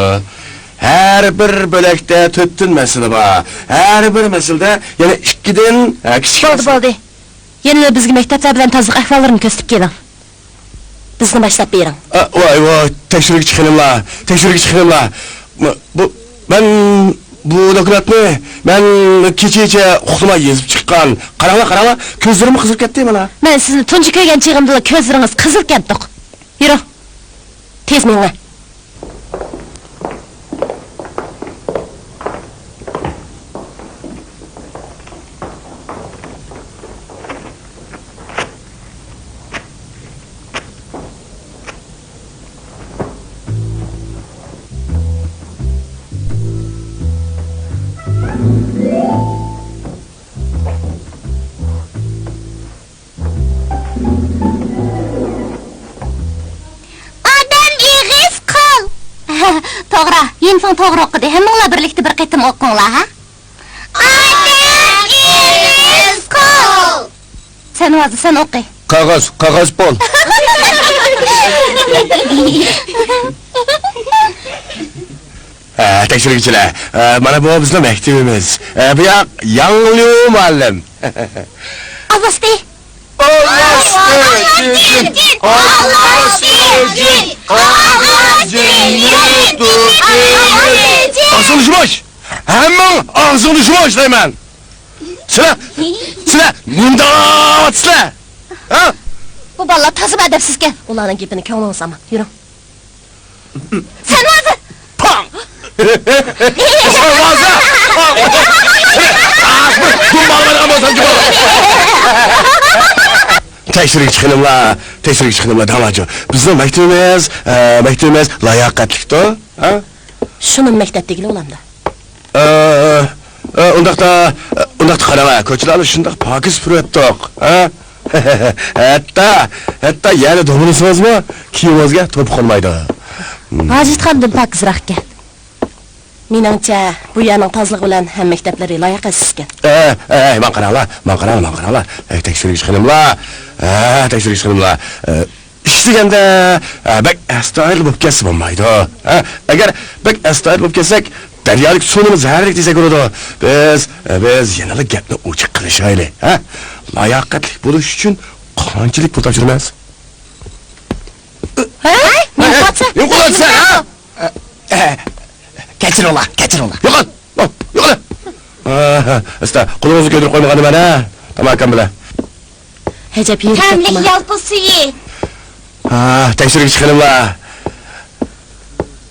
ھەر بىر بۆلەكتە تۆتتىن مەسىلە بار. ھەر بىر مەسىلىدە يەنە ئىككىدىن، ئە، كىچىك بولدى، مەسىلە. بولدى. يەنىلا بىزگە مەكتەپلەر بىلەن تازىلىق ئەھۋاللىرىنى كۆرسىتىپ كېلىڭ. بىزنى باشلاپ بېرىڭ. ئا، ۋاي، ۋاي، تەكشۈرگۈچى خېنىملار، تەكشۈرگۈچى خېنىملار. م-، بۇ، مەن بۇ دوكلاتنى مەن كېچىچە ئۇخلىماي يېزىپ چىققان. قاراڭلار، قاراڭلار، كۆزلىرىممۇ قىزىرىپ كەتتى مانا. مەن سىزنى تۇنجى كۆرگەن چېغىمدىلا كۆزلىرىڭىز قىزىل كەتتۇق. يۈرۈڭ. تېز مېڭىڭلار. ئادەم ئېغىز قول. توغرا، يىنفېڭ توغرا ئوقۇدى. ھەممىڭلار بىرلىكتە بىر قېتىم ئوقۇڭلار، ھە؟ ئادەم ئېغىز قول. سەن ۋازا، سەن ئوقۇ. قاغاز، قاغاز پول. ھە، تەكشۈرگۈچىلەر، ھە، مانا بۇ بىزنىڭ مەكتىۋىمىز. ھە، بۇ ياق ياڭليۇ مۇئەللىم. ئالۋاستى. ئالۋاستى، جىن، جىن، ئالۋاستى، جىن، ئالۋاستى، جىن، جىن، ئالۋاستى، جىن. ئاغزىڭنى يۇمۇش! ھەممىڭ ئاغزىڭنى يۇمۇش دەيمەن! سىلەر، سىلەر نېمە دەۋاتىسىلەر؟ ھە؟ بۇ بالىلار تازىمۇ ئەدەپسىزكەن. ئۇلارنىڭ گېپىنى كۆڭلىڭىز ئالماڭ. يۈرۈڭ. سەن ۋازا! پاڭ! سەن ۋازا! پاڭ! دۇمبالىۋالغان بولسام جۇمۇ! تەكشۈرگۈچى خېنىملار، تەكشۈرگۈچى خېنىملار، دەڭلارچۇ. بىزنىڭ مەكتىۋىمىز، ئە، مەكتىۋىمىز لاياقەتلىكتۇ، ھە؟ شۇنىمۇ مەكتەپ دېگىلى بولامدۇ؟ ئە، ئە، ئۇنداقتا، ئە، ئۇنداقتا قاراڭ، كوچىلارنى شۇنداق پاكىز سۈپۈرۈۋەتتۇق، ھە؟ ھەتتا، ھەتتا يەنە دومىلىسىڭىزمۇ كىيىمىڭىزگە توپا قونمايدۇ. ھاجەتخانىدىن پاكىزراقكەن. مېنىڭچە، بۇ يەرنىڭ تازىلىقى بىلەن ھەممە مەكتەپلىرى لاياقەتسىزكەن. ئە، ئە، ئە، ماڭا قاراڭلار، ماڭا قاراڭلار، ماڭا قاراڭلار. ئەي، تەكشۈرگۈچى خېنىملار، ئە، تەكشۈرگۈچى خېنىملار، ئە، ئىش دېگەندە، ئە، بەك ئەستايىدىل بولۇپ كەتسە بولمايدۇ. ھە؟ ئەگەر بەك ئەستايىدىل بولۇپ كەتسەك، دەريادىكى سۇنىمۇ زەھەرلىك دېسەك بولىدۇ. بىز، ئە، بىز يەنىلا گەپنى ئوچۇق قىلىشايلى. ھە؟ لاياقەتلىك بولۇش ئۈچۈن قانچىلىك پۇل تاپشۇرىمىز؟ ھەي، نېمە قىلىۋاتىسەن؟ نېمە قىلىۋاتىسەن، ھە؟ ئە، ئە، كەچۈرۈڭلار، كەچۈرۈڭلار. يوقال! يوقال! ئاھا، ئۇستا، قولىڭىزنى كۆتۈرۈپ قويمىغان مانا. تاماكام بىلەن. ئەجەب يېرىم تەملىك يالپۇز سۈيى. ھا، تەكشۈرگۈچى خېنىملار.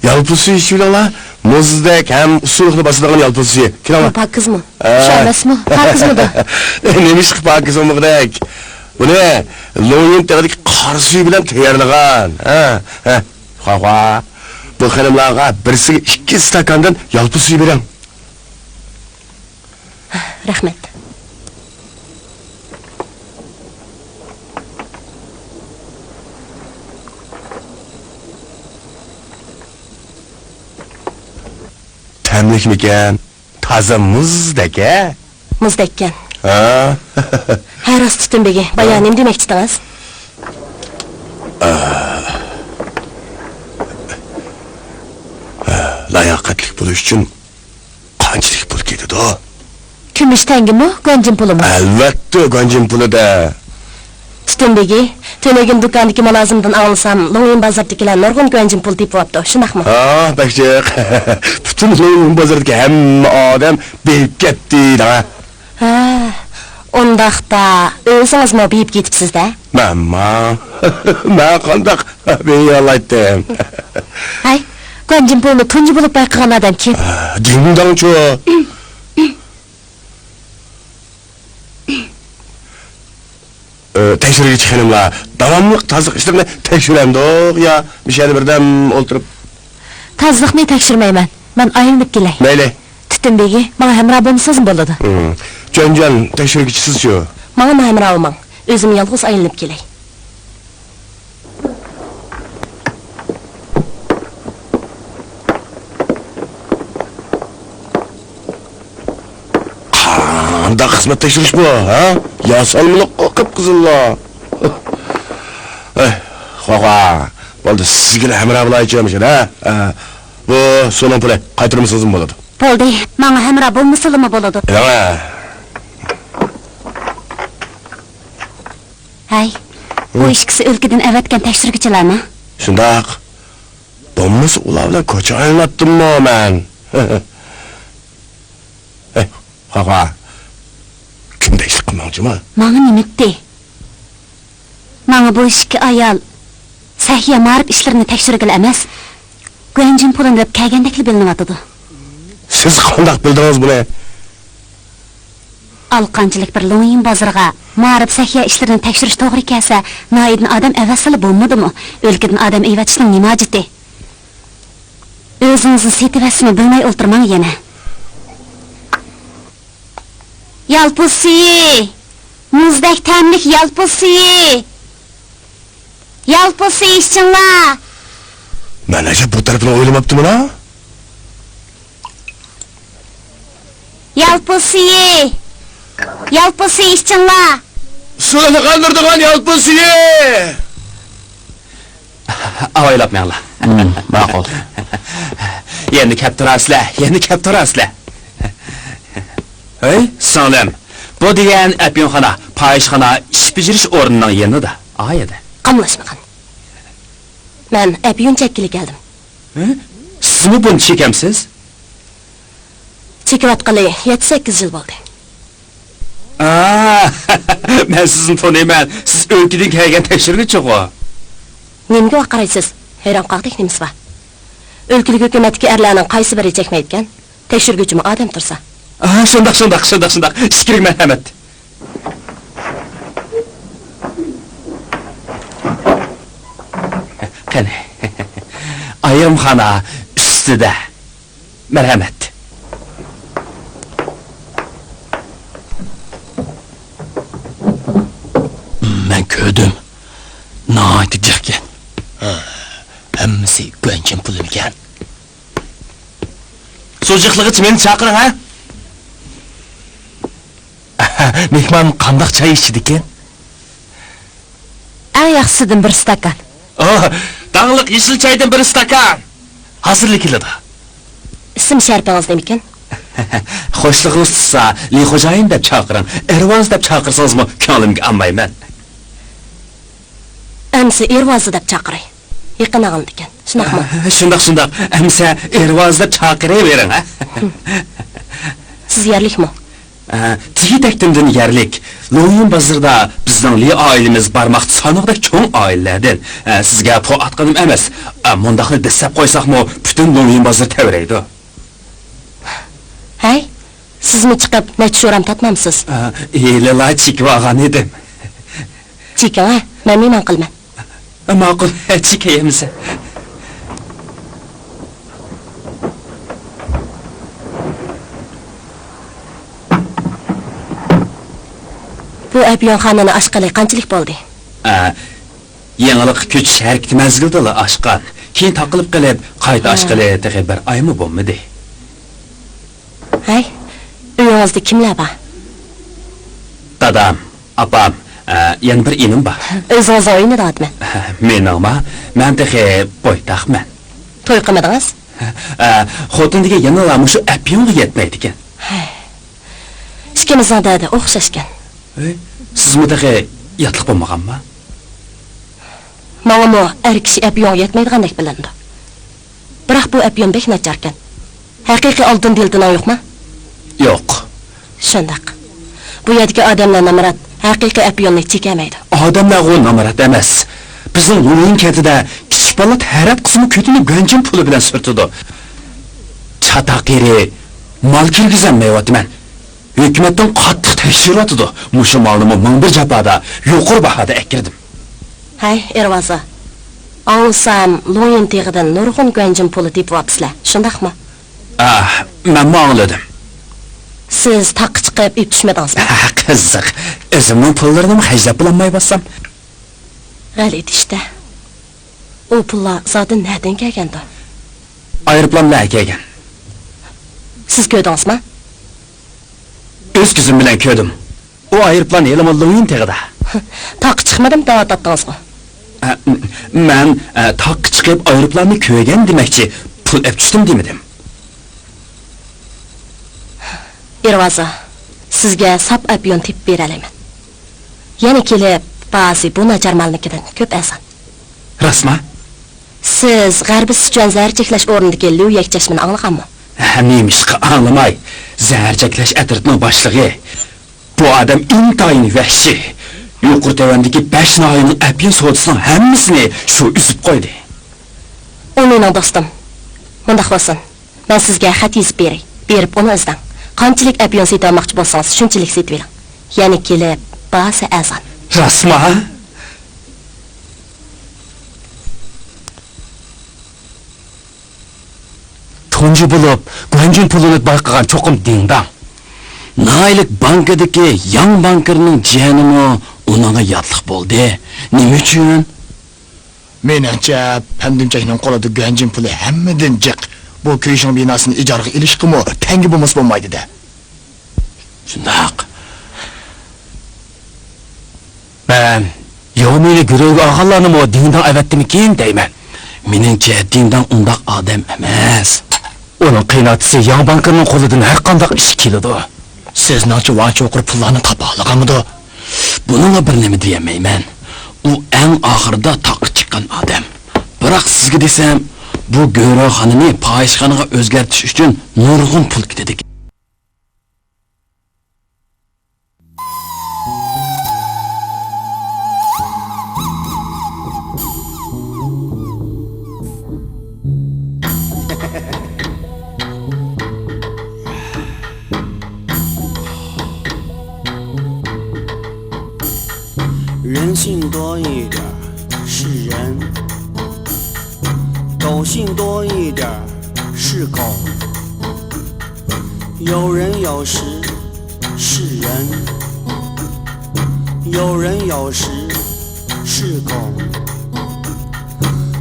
يالپۇز سۈيى ئىچىۋېلىڭلار. مۇزدەك ھەم ئۇسسۇلۇقنى باسىدىغان يالپۇز سۈيى. كېلىڭلار. بۇ پاكىزمۇ؟ ھە. شۇ ئەمەسمۇ؟ پاكىزمىدۇ؟ نېمىشقا پاكىز بولمىغۇدەك؟ بۇنى لوڭيىن تېغىدىكى قارا سۈيى بىلەن تەييارلىغان. ھە، ھە. خوا، خوا. بۇ خېنىملارغا بىرسىگە ئىككى ئىستاكاندىن يالپۇز سۈيى بېرىڭ. رەھمەت. تەملىكمىكەن؟ تازا مۇزدەك، ھە؟ مۇزدەككەن. ھا؟ ھە، راست، تۈتۈن بېگى. بايا ھا؟ نېمە دېمەكچىدىڭىز؟ لاياقەتلىك بولۇش ئۈچۈن قانچىلىك پۇل كېتىدۇ؟ كۈمۈش تەڭگىمۇ، گۇەنجىن پۇلىمۇ؟ ئەلۋەتتە، گۇەنجىن پۇلىدا. تۈتۈن بېگى، تۈنۈگۈن دۇكاندىكى مۇلازىمدىن ئاڭلىسام، لوڭيىن بازىرىدىكىلەر نۇرغۇن گۇەنجىن پۇل تېپىۋاپتۇ، شۇنداقمۇ؟ ھا، بەك جىق. پۈتۈن لوڭيىن بازىرىدىكى ھەممە ئادەم بېيىپ كەتتى، دەڭە. ھە، ئۇنداقتا ئۆزىڭىزمۇ بېيىپ كېتىپسىز-دە؟ مەنما؟ مەن قانداق بېيىيالايتتىم؟ ھەي، گۇەنجىن پۇلنى تۇنجى بولۇپ بايقىغان ئادەم كىم؟ دىڭداڭچۇ. ئى، تەكشۈرگۈچى خېنىملار، داۋاملىق تازىلىق ئىشلىرىنى تەكشۈرەمدۇق يا مۇشۇ يەردە بىردەم ئولتۇرۇپ؟ تازىلىقنى تەكشۈرمەيمەن. مەن ئايلىنىپ كېلەي. مەيلى. تۈتۈن بېگى، ماڭا ھەمراھ بولمىسىڭىزمۇ بولىدۇ. ھىم. جۆنجان، تەكشۈرگۈچى سىزچۇ؟ ماڭىمۇ ھەمراھ بولماڭ. ئۆزۈم يالغۇز ئايلىنىپ كېلەي. قانداق خىزمەت تەكشۈرۈش بۇ، ھە؟ ياسالمىلىق قىپقىزىللا. ئەي، خوا، خوا. بولدى، سىزگىلا ھەمراھ بولايچۇ، مۇشۇ، ھە؟ ئە، بۇ سۇنىڭ پۇلى، قايتۇرمىسىڭىزمۇ بولىدۇ. بولدى، ماڭا ھەمراھ بولمىسىلىمۇ بولىدۇ. ياڭا. ھەي، بۇ ئىككىسى ئۆلكىدىن ئەۋەتكەن تەكشۈرگۈچىلەرمۇ؟ شۇنداق. بولمىسا ئۇلار بىلەن كوچا ئايلىناتتىممۇ مەن؟ ھەي، خاخا. كۈندەشلىك قىلماڭچىما. ماڭا نېمە ئېيتتى؟ ماڭا بۇ ئىككى ئايال سەھىيە مائارىپ ئىشلىرىنى تەكشۈرگىلى ئەمەس، گۇەنجىن پۇلىنى دەپ كەلگەندەكلا بىلىنىۋاتىدۇ. سىز قانداق بىلدىڭىز بۇنى؟ ئالىقانچىلىك بىر لوڭيىن بازىرىغا مائارىپ سەھىيە ئىشلىرىنى تەكشۈرۈش توغرا كەلسە، ناھىيىدىن ئادەم ئەۋەتسىلا بولمىدىمۇ؟ ئۆلكىدىن ئادەم ئەۋەتىشنىڭ نېمە ھاجىتى؟ ئۆزىڭىزنى سېتىۋەتسىمۇ بىلمەي ئولتۇرماڭ يەنە. يالپۇز سۈيى! مۇزدەك تەملىك يالپۇز سۈيى! يالپۇز سۈيى ئىچىڭلار! مەن ئەجەب بۇ تەرىپىنى ئويلىماپتىمەن-ھە. يالپۇز سۈيى! يالپۇز سۈيى ئىچىڭلار! سۇنى قاندۇرىدىغان يالپۇز سۈيى! ئاۋايلاپ مېڭىڭلار. ھىم، ماقۇل. يەنە كەپ تۇرارسىلەر، يەنە كەپ تۇرارسىلەر. ھەي، سىڭلىم، بۇ دېگەن ئەپيۇنخانا، پاھىشخانا، ئىش بېجىرىش ئورنىنىڭ يېنىدا. ئايەدە. قاملاشمىغىن. مەن ئەپيۈن چەككىلى كەلدىم. ھە؟ سىزمۇ بۇنچە چېكەمسىز؟ چېكىۋاتقىلى يەتتە-سەككىز يىل بولدى. ئا، مەن سىزنى تونۇيمەن. سىز ئۆلكىدىن كەلگەن تەكشۈرگۈچىغۇ. نېمىگە ۋارقىرايسىز؟ ھەيران قالغۇدەك نېمىسى بار؟ ئۆلكىلىك ھۆكۈمەتتىكى ئەرلەرنىڭ قايسى بىرى چەكمەيدىكەن؟ تەكشۈرگۈچىمۇ ئادەم تۇرسا. ئا، شۇنداق، شۇنداق، شۇنداق، شۇنداق. ئىچكىرىگە مەرھەمەت. قېنى. ئايرىمخانا ئۈستىدە. مەرھەمەت. كۆردۈم. ناھايىتى جىقكەن. ھە، ھەممىسى گۇەنجىن پۇلىمىكەن؟ شۇ جىقلىغىچە مېنى چاقىرىڭ، ھە؟ مېھمان قانداق چاي ئىچىدىكەن؟ ئەڭ ياخشىسىدىن بىر ئىستاكان. ئوھ، داڭلىق يېشىل چايدىن بىر ئىستاكان. ھازىرلا كېلىدۇ. ئىسىم شەرىپىڭىز نېمىكىن؟ خوشلۇقىڭىز تۇتسا، لى خوجايىن دەپ چاقىرىڭ. ئېرۋاز دەپ چاقىرسىڭىزمۇ كۆڭلۈمگە ئالمايمەن. ئەمسە ئېرۋازى دەپ چاقىراي. يېقىن ئاڭلىنىدىكەن، شۇنداقمۇ؟ شۇنداق، شۇنداق. ئەمسە ئېرۋازى دەپ چاقىرىۋېرىڭ، ھە؟ سىز يەرلىكمۇ؟ ئە، تېگى تەكتىمدىن يەرلىك. لويىن بازىرىدا بىزنىڭ لى ئائىلىمىز بارماق سانىغۇدەك چوڭ ئائىلىلەردىن. ئە، سىزگە پو ئاتقىنىم ئەمەس. ئە، مۇنداقنى دەسسەپ قويساقمۇ، پۈتۈن لويىن بازىرى تەۋرەيدۇ. ھەي، سىزمۇ چىقىپ نەچچە شورام تارتمامسىز؟ ئە، ھېلىلا چېكىۋالغان ئىدىم. چېكىڭە، مەن مېھمان قىلىمەن. ماقۇل، چېكەي ئەمىسە. بۇ ئەپيۈنخانىنى ئاچقىلى قانچىلىك بولدى؟ ئە، يېڭىلىققا كۆچۈش ھەرىكىتى مەزگىلىدىلا ئاچقان. كېيىن تاقىلىپ قېلىپ، قايتا ھە. ئاچقىلى تېخى بىر ئايمۇ بولمىدى. ھەي، ئۆيىڭىزدە كىملەر بار؟ دادام، ئاپام، ئە، يەنە بىر ئىنىم بار. ئۆزىڭىزنىڭ ئۆيىنى دەۋاتىمەن. مېنىڭما؟ مەن تېخى بويتاقمەن. توي قىلمىدىڭىز؟ ئە، خوتۇن دېگەن يەنىلا مۇشۇ ئەپيۈنگە يەتمەيدىكەن. ھەي، ئىككىمىزنىڭ دەردى ئوخشاشكەن. ھەي، سىزمۇ تېخى ياتلىق بولمىغانما؟ ماڭىمۇ ئەر كىشى ئەپيۈنگە يەتمەيدىغاندەك بىلىنىدۇ. بىراق بۇ ئەپيۈن بەك ناچاركەن. ھەقىقىي ئالتۇن دېلتىنىڭ يوقما؟ يوق. شۇنداق. بۇ يەردىكى ئادەملەر نامرات، ھەقىقىي ئەپيۈننى چېكەلمەيدۇ. ئادەملەرغۇ نامرات ئەمەس. بىزنىڭ لۇنيىن كەنتىدە كىچىك بالىلار ھەر ھەپتىسىمۇ كۆتىنى گۇەنجىن پۇلى بىلەن سۈرتىدۇ. چاتاق يېرى مال كىرگۈزەلمەيۋاتىمەن. ھۆكۈمەتتىن قاتتىق تەكشۈرۈۋاتىدۇ. مۇشۇ مالنىمۇ مىڭ بىر جاپادا، يۇقىرى باھادا ئەكىردىم. ھەي، ئېرۋازا. ئاڭلىسام، لوڭيىن تېغىدىن نۇرغۇن گۇەنجىن پۇلى تېپىۋاپسىلەر، شۇنداقمۇ؟ ئاھ، مەنمۇ ئاڭلىدىم. سىز تاغقا چىقىپ ئېپ چۈشمىدىڭىزمۇ؟ ھە، قىزىق. ئۆزۈمنىڭ پۇللىرىنىمۇ خەجلەپ بولالماي بارسام. غەلىتە ئىشتە. ئۇ پۇللار زادى نەدىن كەلگەندۇ؟ ئايروپىلان بىلەن ئەكەلگەن. سىز كۆردىڭىزمۇ؟ ئۆز كۆزۈم بىلەن كۆردۈم. ئۇ ئايروپىلان ھېلىمۇ لوڭيىن تېغىدا. تاغقا چىقمىدىم دەۋاتاتتىڭىزغۇ؟ ئە، مەن، ئە، تاغقا چىقىپ ئايروپىلاننى كۆرگەن دېمەكچى، پۇل ئەپ چۈشتۈم دېمىدىم. ئېرۋازا، سىزگە ساپ ئەپيۈن تېپىپ بېرەلەيمەن. يەنە كېلىپ، باھاسى بۇ ناچار مالنىڭكىدىن كۆپ ئەرزان. راستما؟ سىز غەربىي سىچۈەن زەھەر چەكلەش ئورنىدىكى ليۇ يەكچەشمىنى ئاڭلىغانمۇ؟ ھە، نېمىشقا ئاڭلىماي؟ زەھەر چەكلەش ئەترىتىنىڭ باشلىقى. بۇ ئادەم ئىنتايىن ۋەھشىي. يۇقىرى تۆۋەندىكى بەش ناھىيەنىڭ ئەپيۈن سودىسىنىڭ ھەممىسىنى شۇ ئۈزۈپ قويدى. ئۇ مېنىڭ دوستۇم. مۇنداق بولسۇن، مەن سىزگە خەت يېزىپ بېرەي. بېرىپ ئۇنى ئىزدەڭ. قانچىلىك ئەپيۈن سېتىۋالماقچى بولسىڭىز، شۇنچىلىك سېتىۋېلىڭ. يەنە كېلىپ، باھاسى ئەرزان. راستما؟ تۇنجى بولۇپ گۇەنجىن پۇلىنى بايقىغان چوقۇم دىڭداڭ. ناھىيەلىك بانكىدىكى ياڭ بانكىرنىڭ جىيەنىمۇ ئۇنىڭغا ياتلىق بولدى. نېمە ئۈچۈن؟ مېنىڭچە، پەندۈمچەكنىڭ قولىدا گۇەنجىن پۇلى ھەممىدىن جىق. بۇ كۈيشىڭ بىناسىنى ئىجارىغا ئېلىشقىمۇ تەڭگە بولمىسا بولمايدۇ-دە. شۇنداق. مەن ياۋمىنى گۆرۈگە ئالغانلارنىمۇ دىڭداڭ ئەۋەتتىمىكىن دەيمەن. مېنىڭچە، دىڭداڭ ئۇنداق ئادەم ئەمەس. ئۇنىڭ قېيىنئاتىسى ياڭ بانكىرنىڭ قولىدىن ھەرقانداق ئىش كېلىدۇ. سىزنىڭچە ۋاڭ چوقۇر پۇللارنى تاپالىغانمىدۇ؟ بۇنىڭغا بىر نېمە دېيەلمەيمەن. ئۇ ئەڭ ئاخىرىدا تاغقا چىققان ئادەم. بىراق سىزگە دېسەم، بۇ گۆرۆخانىنى پاھىشخانىغا ئۆزگەرتىش ئۈچۈن نۇرغۇن پۇل كېتىدىكەن. 人性多一点儿是人，狗性多一点儿是狗。有人有时是人，有人有时是狗。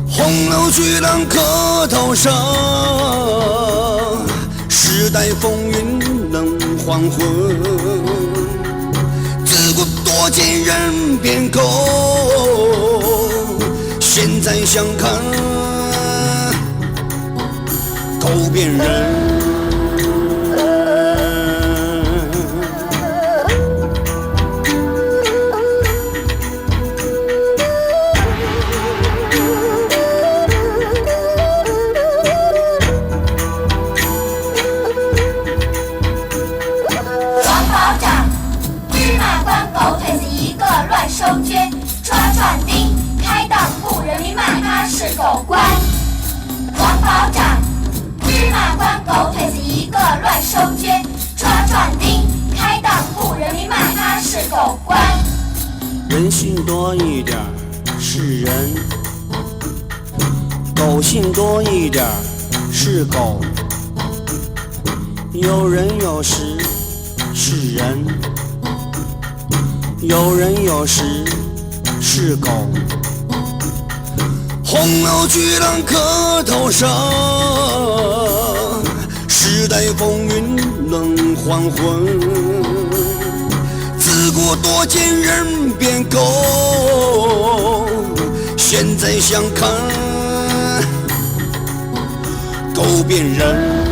洪流巨浪客头上，时代风云冷黄昏。自古多见人变狗，现在想看狗变人。王保长，芝麻官狗腿子一个乱收捐，抓壮丁，开当铺，人民骂他是狗官。王保长，芝麻官狗腿子一个乱收捐，抓壮丁，开当铺，人民骂他是狗官。人性多一点儿是人，狗性多一点儿是狗。有人有时是人，有人有时是狗。洪流巨浪客头上，时代风云冷黄昏。自古多见人变狗，现在想看狗变人。